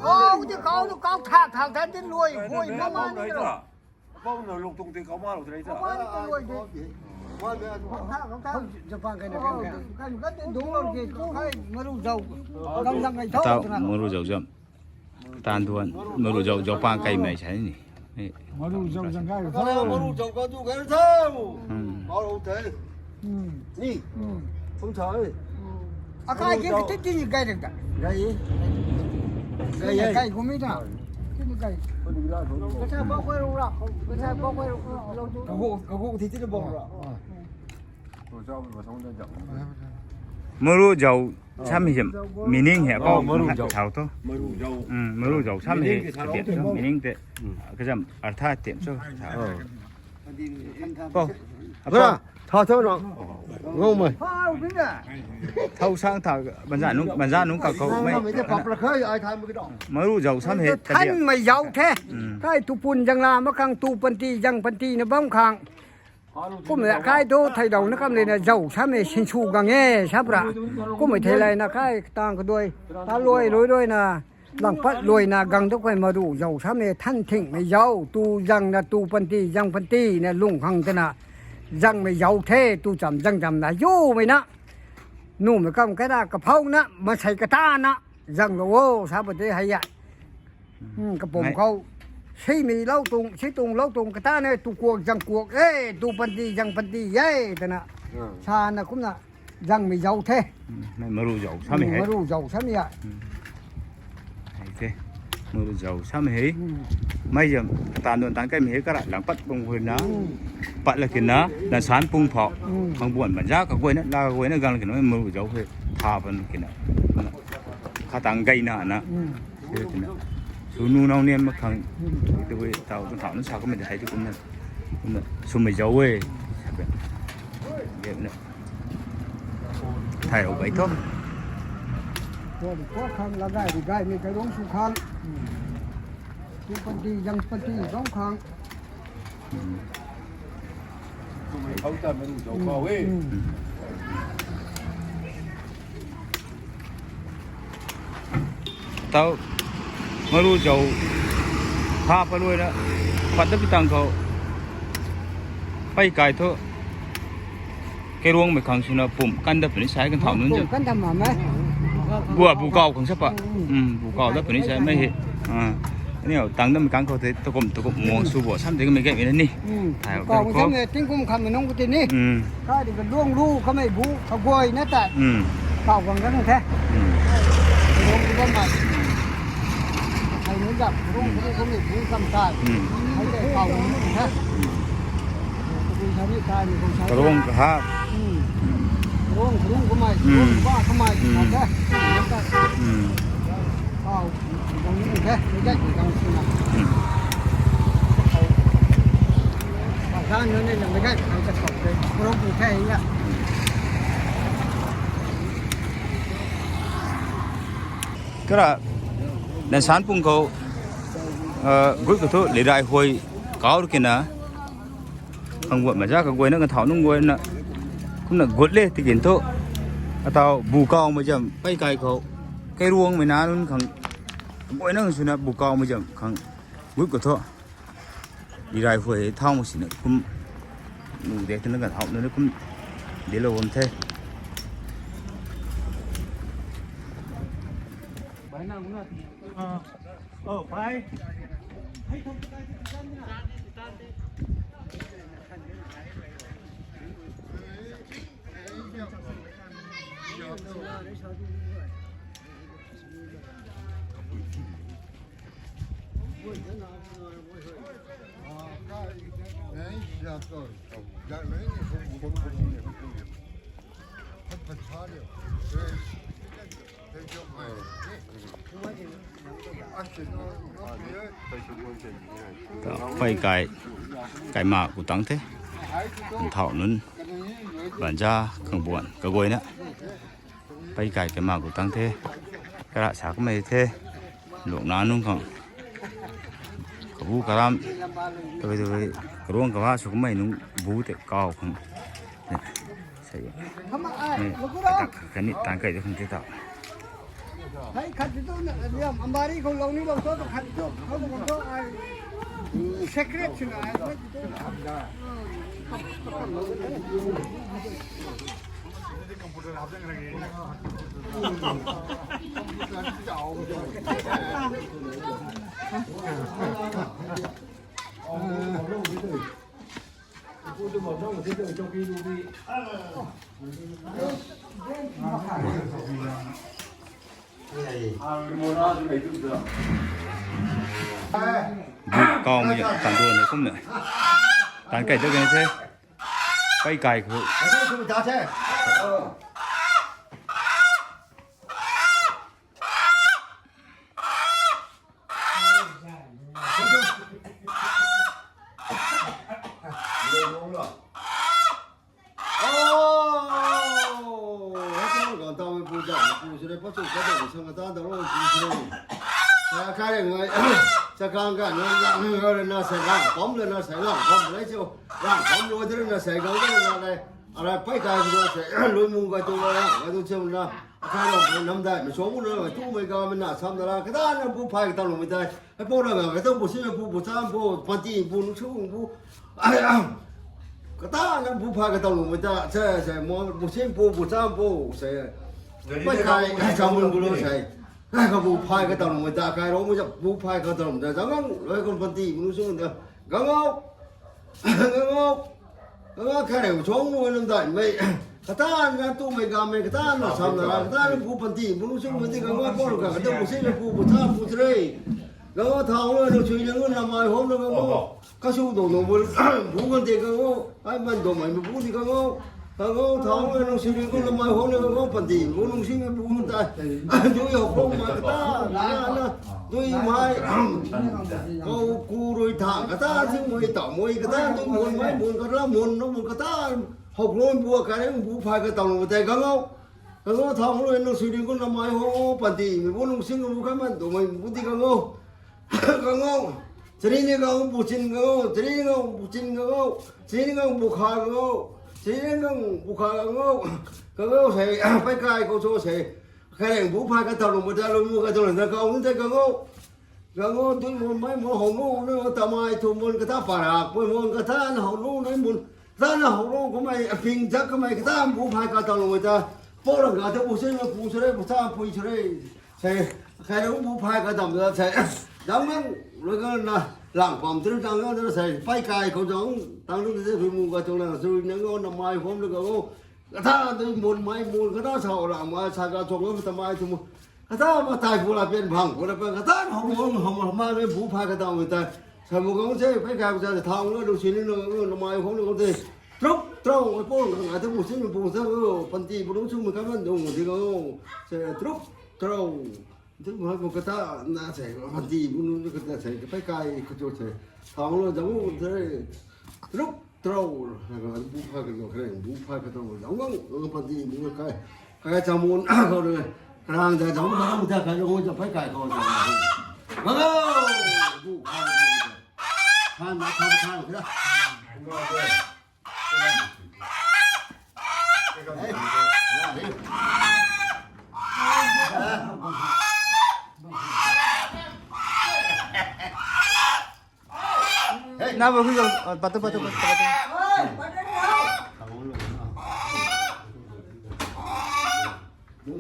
Kau ti kau tu kau thak thak than tin luai hui na ma ni lo. Kau na lung tung ti kau ma lo tei ta. Kau ma ni ta luai ti. Kau thak kau thak. Japan kai na kan kan. Kan kan ti dung lo ti tu hai maru zau. Gang gang kai thau. Tau maru zau zam. Tan duan maru zau zau pang kai mei sai ni. Maru zau zang kai. Maru zau ka tu kai thau. Hmm. Kau lo tei. Hmm. Ni. Hmm. Kum thau. Akai ke ti ti ni kai da. Kai. Kai kai kum ni da. Ti ni kai. Ka cha bok kai ru ra. Ka cha bok kai ru. Ka gu ka gu ti ti bok ra. Maru zau sam hi zam meaning he ko maru zau thau to. Maru zau. Hmm, maru zau sam he. Meaning te. Ka zam artha tem so. Ko. Apa? Tha tha na. Ngau mai. Thau sang tha banza nung banza nung ka ko mai. Maru zau sam he. Than mai zau the. Hmm. Kai tu pun zang la ma khang tu panti zang panti na bam khang. Kum la kai tu thei dau na kam le na zau sam he sinsui gang e sap ra. Kum mai thei lai na kai tang ka doi. Ta luai luai luai na. Lang pat luai na gang tu kai maru zau sam he than thing mai zau. Tu zang na tu panti zang panti na lung khang te na. Zang mai zau the tu cham zang cham na zau mai na. Nu mai kam kai na ka phau na ma sai ka ta na. Zang lo o sap te hai ya. Hmm, ka pom khou. Si mi lau tung, si tung lau tung ka ta ne tu kuak zang kuak e, tu panti zang panti ye te na. Sa na kum na. Zang mi zau the. Hmm, maru zau sam he. Maru zau sam ya. Hmm. Hai the. Maru zau sam he. Hmm. Mai zam tan don tan kai mi he kara lang pat pung hui na. Hmm. Pat la kin na, na san pung phau. Hmm. Khang buan ban za ka guay na, la ka guay na gang la kin na maru zau he. Tha ban kin na. Kha tang gai na na. Hmm. Sunu nau nian ma khang. Hmm. Tu tau tu thau na sa ka mai hai tu kum na. Kum na sum mai zau e. Sa pe. Ge na. Thai rau bai tho. Kua di kua khang la gai di gai mi kai rong su khang. Tu panti zang panti zang khang. Tau maru zau pha paluai na pat da pi tang khou pai kai tho. Kairuang mei khang swna pum kan da puni sai kan thau nunc zam. Pum kan da ma mei. Bua bu kau khang sa pa. Hmm. Hmm, bu kau da puni sai mei he. Ah. Aniu tang dam kang khou tei takum takum muang sw bo sam tei kamei gaymei na ni. Hmm. Thai Kau khou. Sam e tingkum khamei nung kuti ni. Hmm. Kai di ka luang lu kamei bu kaguay na tai. Hmm. Kau gang gang the. Hmm. Luang lu kamei. Hai nu jap luang lu kamei bu kam tai. Hmm. Hai tei kau gang gang the. Karuang kaha. Hmm. Karuang, karuang kamei, hmm, karuang ba kamei, hmm, kau the. Hmm. Kau gang gang the. Ni dai gang sina. Hmm. Kau. Ba gan nu ni na me dai kau ta kau the. Karuang bu the ya. Kara, dan san pung khou, uh, gut khou thu lirai huay kau kina. Khang guat maza kaguayna kathau nunc guayna. Kumna gut le tikin thu. Atau bu kau ma jam pei kai khou. Kei ruang mei na nunc khang. Guayna swna bu kau ma jam khang. Gut khou thu. Lirai huay thau ma sina kum. Nu dek tina kathau nunc kum. Dilo bam the. Oh, bye. Pei kai, kai ma ku tang the. Thau nunc, banja, khang buan, kaguayna. Pei kai kai ma ku tang the. Kara sa kamei the. Luk na nunc khang. Kabu karam. Tabi tabi. Karuang kaba sw kamei nunc bu tei kau khang. Sei. Kani tang kai de khang tei tau. Hai khat tu na, liam, ambari khou lou ni lou to, khat tu, khou lou to, ai, secret sina, ai, Bu kau mei tan duan ni kumna. Tan kai de kan the. Pei kai khou. Chakang ka nunc lang nunc rui na sei lang pam le na sei lang pam le chiu lang pam luai de na sei gang de na le. Arai pei kai khou sei lui mung kai tu la kai tu chiu na. Akai rui nam dai mei suang na tu mei ga mei na sam na la kata na bu phay kata lung mei dai. Hei pou na ga kata bu si na bu bu cham pou panty bu nung su bu. Ai, ah. Kata na bu phay kata lung mei ta sei sei mo bu si bu bu cham pou sei. Pei kai cham bu lu sei. Ka bu phay kata lung mei ta kai rui mei ta bu phay kata lung mei ta zang gang loi kon panty bu nung su ta. Gang o. Gang o. Kanga khareng chong nu nam dai mei. Kata na tu mei ga mei kata na sam na kata na bu panty bu lu sung mei ti kanga pou ka kata bu si na bu bu ta bu tre. Kanga thau na nu sui na nu na mai hom na kanga. Ka su do no bu bu kan te kanga. Ai man do mai bu ti kanga. Kanga thau na nu sui na nu na mai hom na kanga panty bu lu sing bu ta. Du yo kong mai kata na na. Dui mai. Kau ku rui tha kata si mui ta mui kata dui mun mai mun kata mun no mun kata hok loi bu ka reng bu phay kata lung tei kangau. Kangau thau loi nung sui ding kun na mai ho panty mei bu nung sing bu ka man do mai bu ti kangau. Kangau. Chari ni kangau bu chin kangau, chari ni kangau bu chin kangau, chari ni kangau bu kha kangau, chari ni kangau bu kha kangau. Kangau sei pei kai kau so sei. Khareng bu phay kata lung bu ta lung mu kata lung na kau nung tei kangau. Gango dui mun mai mun hou nu na tamai thu mun kata parak mun mun kata na hou nu na mun kata na hou nu kamei aping jak kamei kata bu phay kata lung ta pou rang ga ta bu sei na pu sei bu sa pui sei sei khairang bu phay kata lung ta sei dam ngang Loi ka na lang pam tru tang na sei, pei kai khou zang, tang lu de hui mu ka tuang na, zui na ngo, na mai hom lu ka ngo. Kata tu mun mai mun, kata sa la ma, sa ka tuang ta mai tu mu. Kata ma tai pu la pen bang, pu la pen, kata hom hom hom hom ma le bu pha kata mu tai. Sa mu gong se, pei kai sa thang lu, lu sin lu, lu mai hom lu de. Truk, trau, pon, nga tu mu sin mu pon sa, panty bu lu chu mu ka man dung di ngo. Se truk, trau. Tumhai bu kata na sei, mati bu nu kata sei, pei kai kata sei. Thang lo zang u sei, truk trau, bu pha kata sei, bu pha kata zang u, mati bu kai. Kai chamun ko le, karang da zang u, zang u da kai lo, zang pei kai ko zang u. Hello, bu pha kata. Than na, than, than kata. Na bo hui, patu, patu, patu, patu. Pati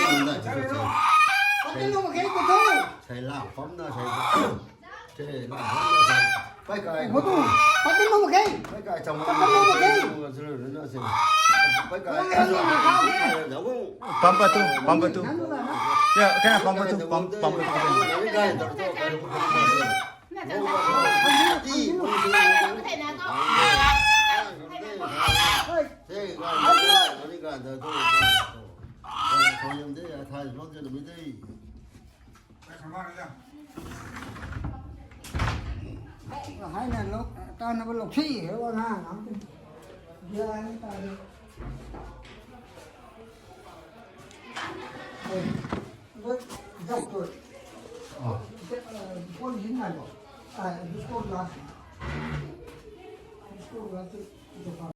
nung khe ko tu. Pati nung khe ko tu. Sei la pam na sei. Sei la pam na sei. Pei kai. Ko tu. Pati nung khe. Pei kai cham. Pati nung khe. Pei kai. Pam pa tu, pam pa tu. Nang na na. Ya, kena pam pa tu, pam, pam pa tu. Pati nung khe. Hai na lo, ta na lo khi he wa na na. Dia ni ta ni. Oi, jap tu. Ah. Phone hin na lo. Ah, phone la. Phone la tu.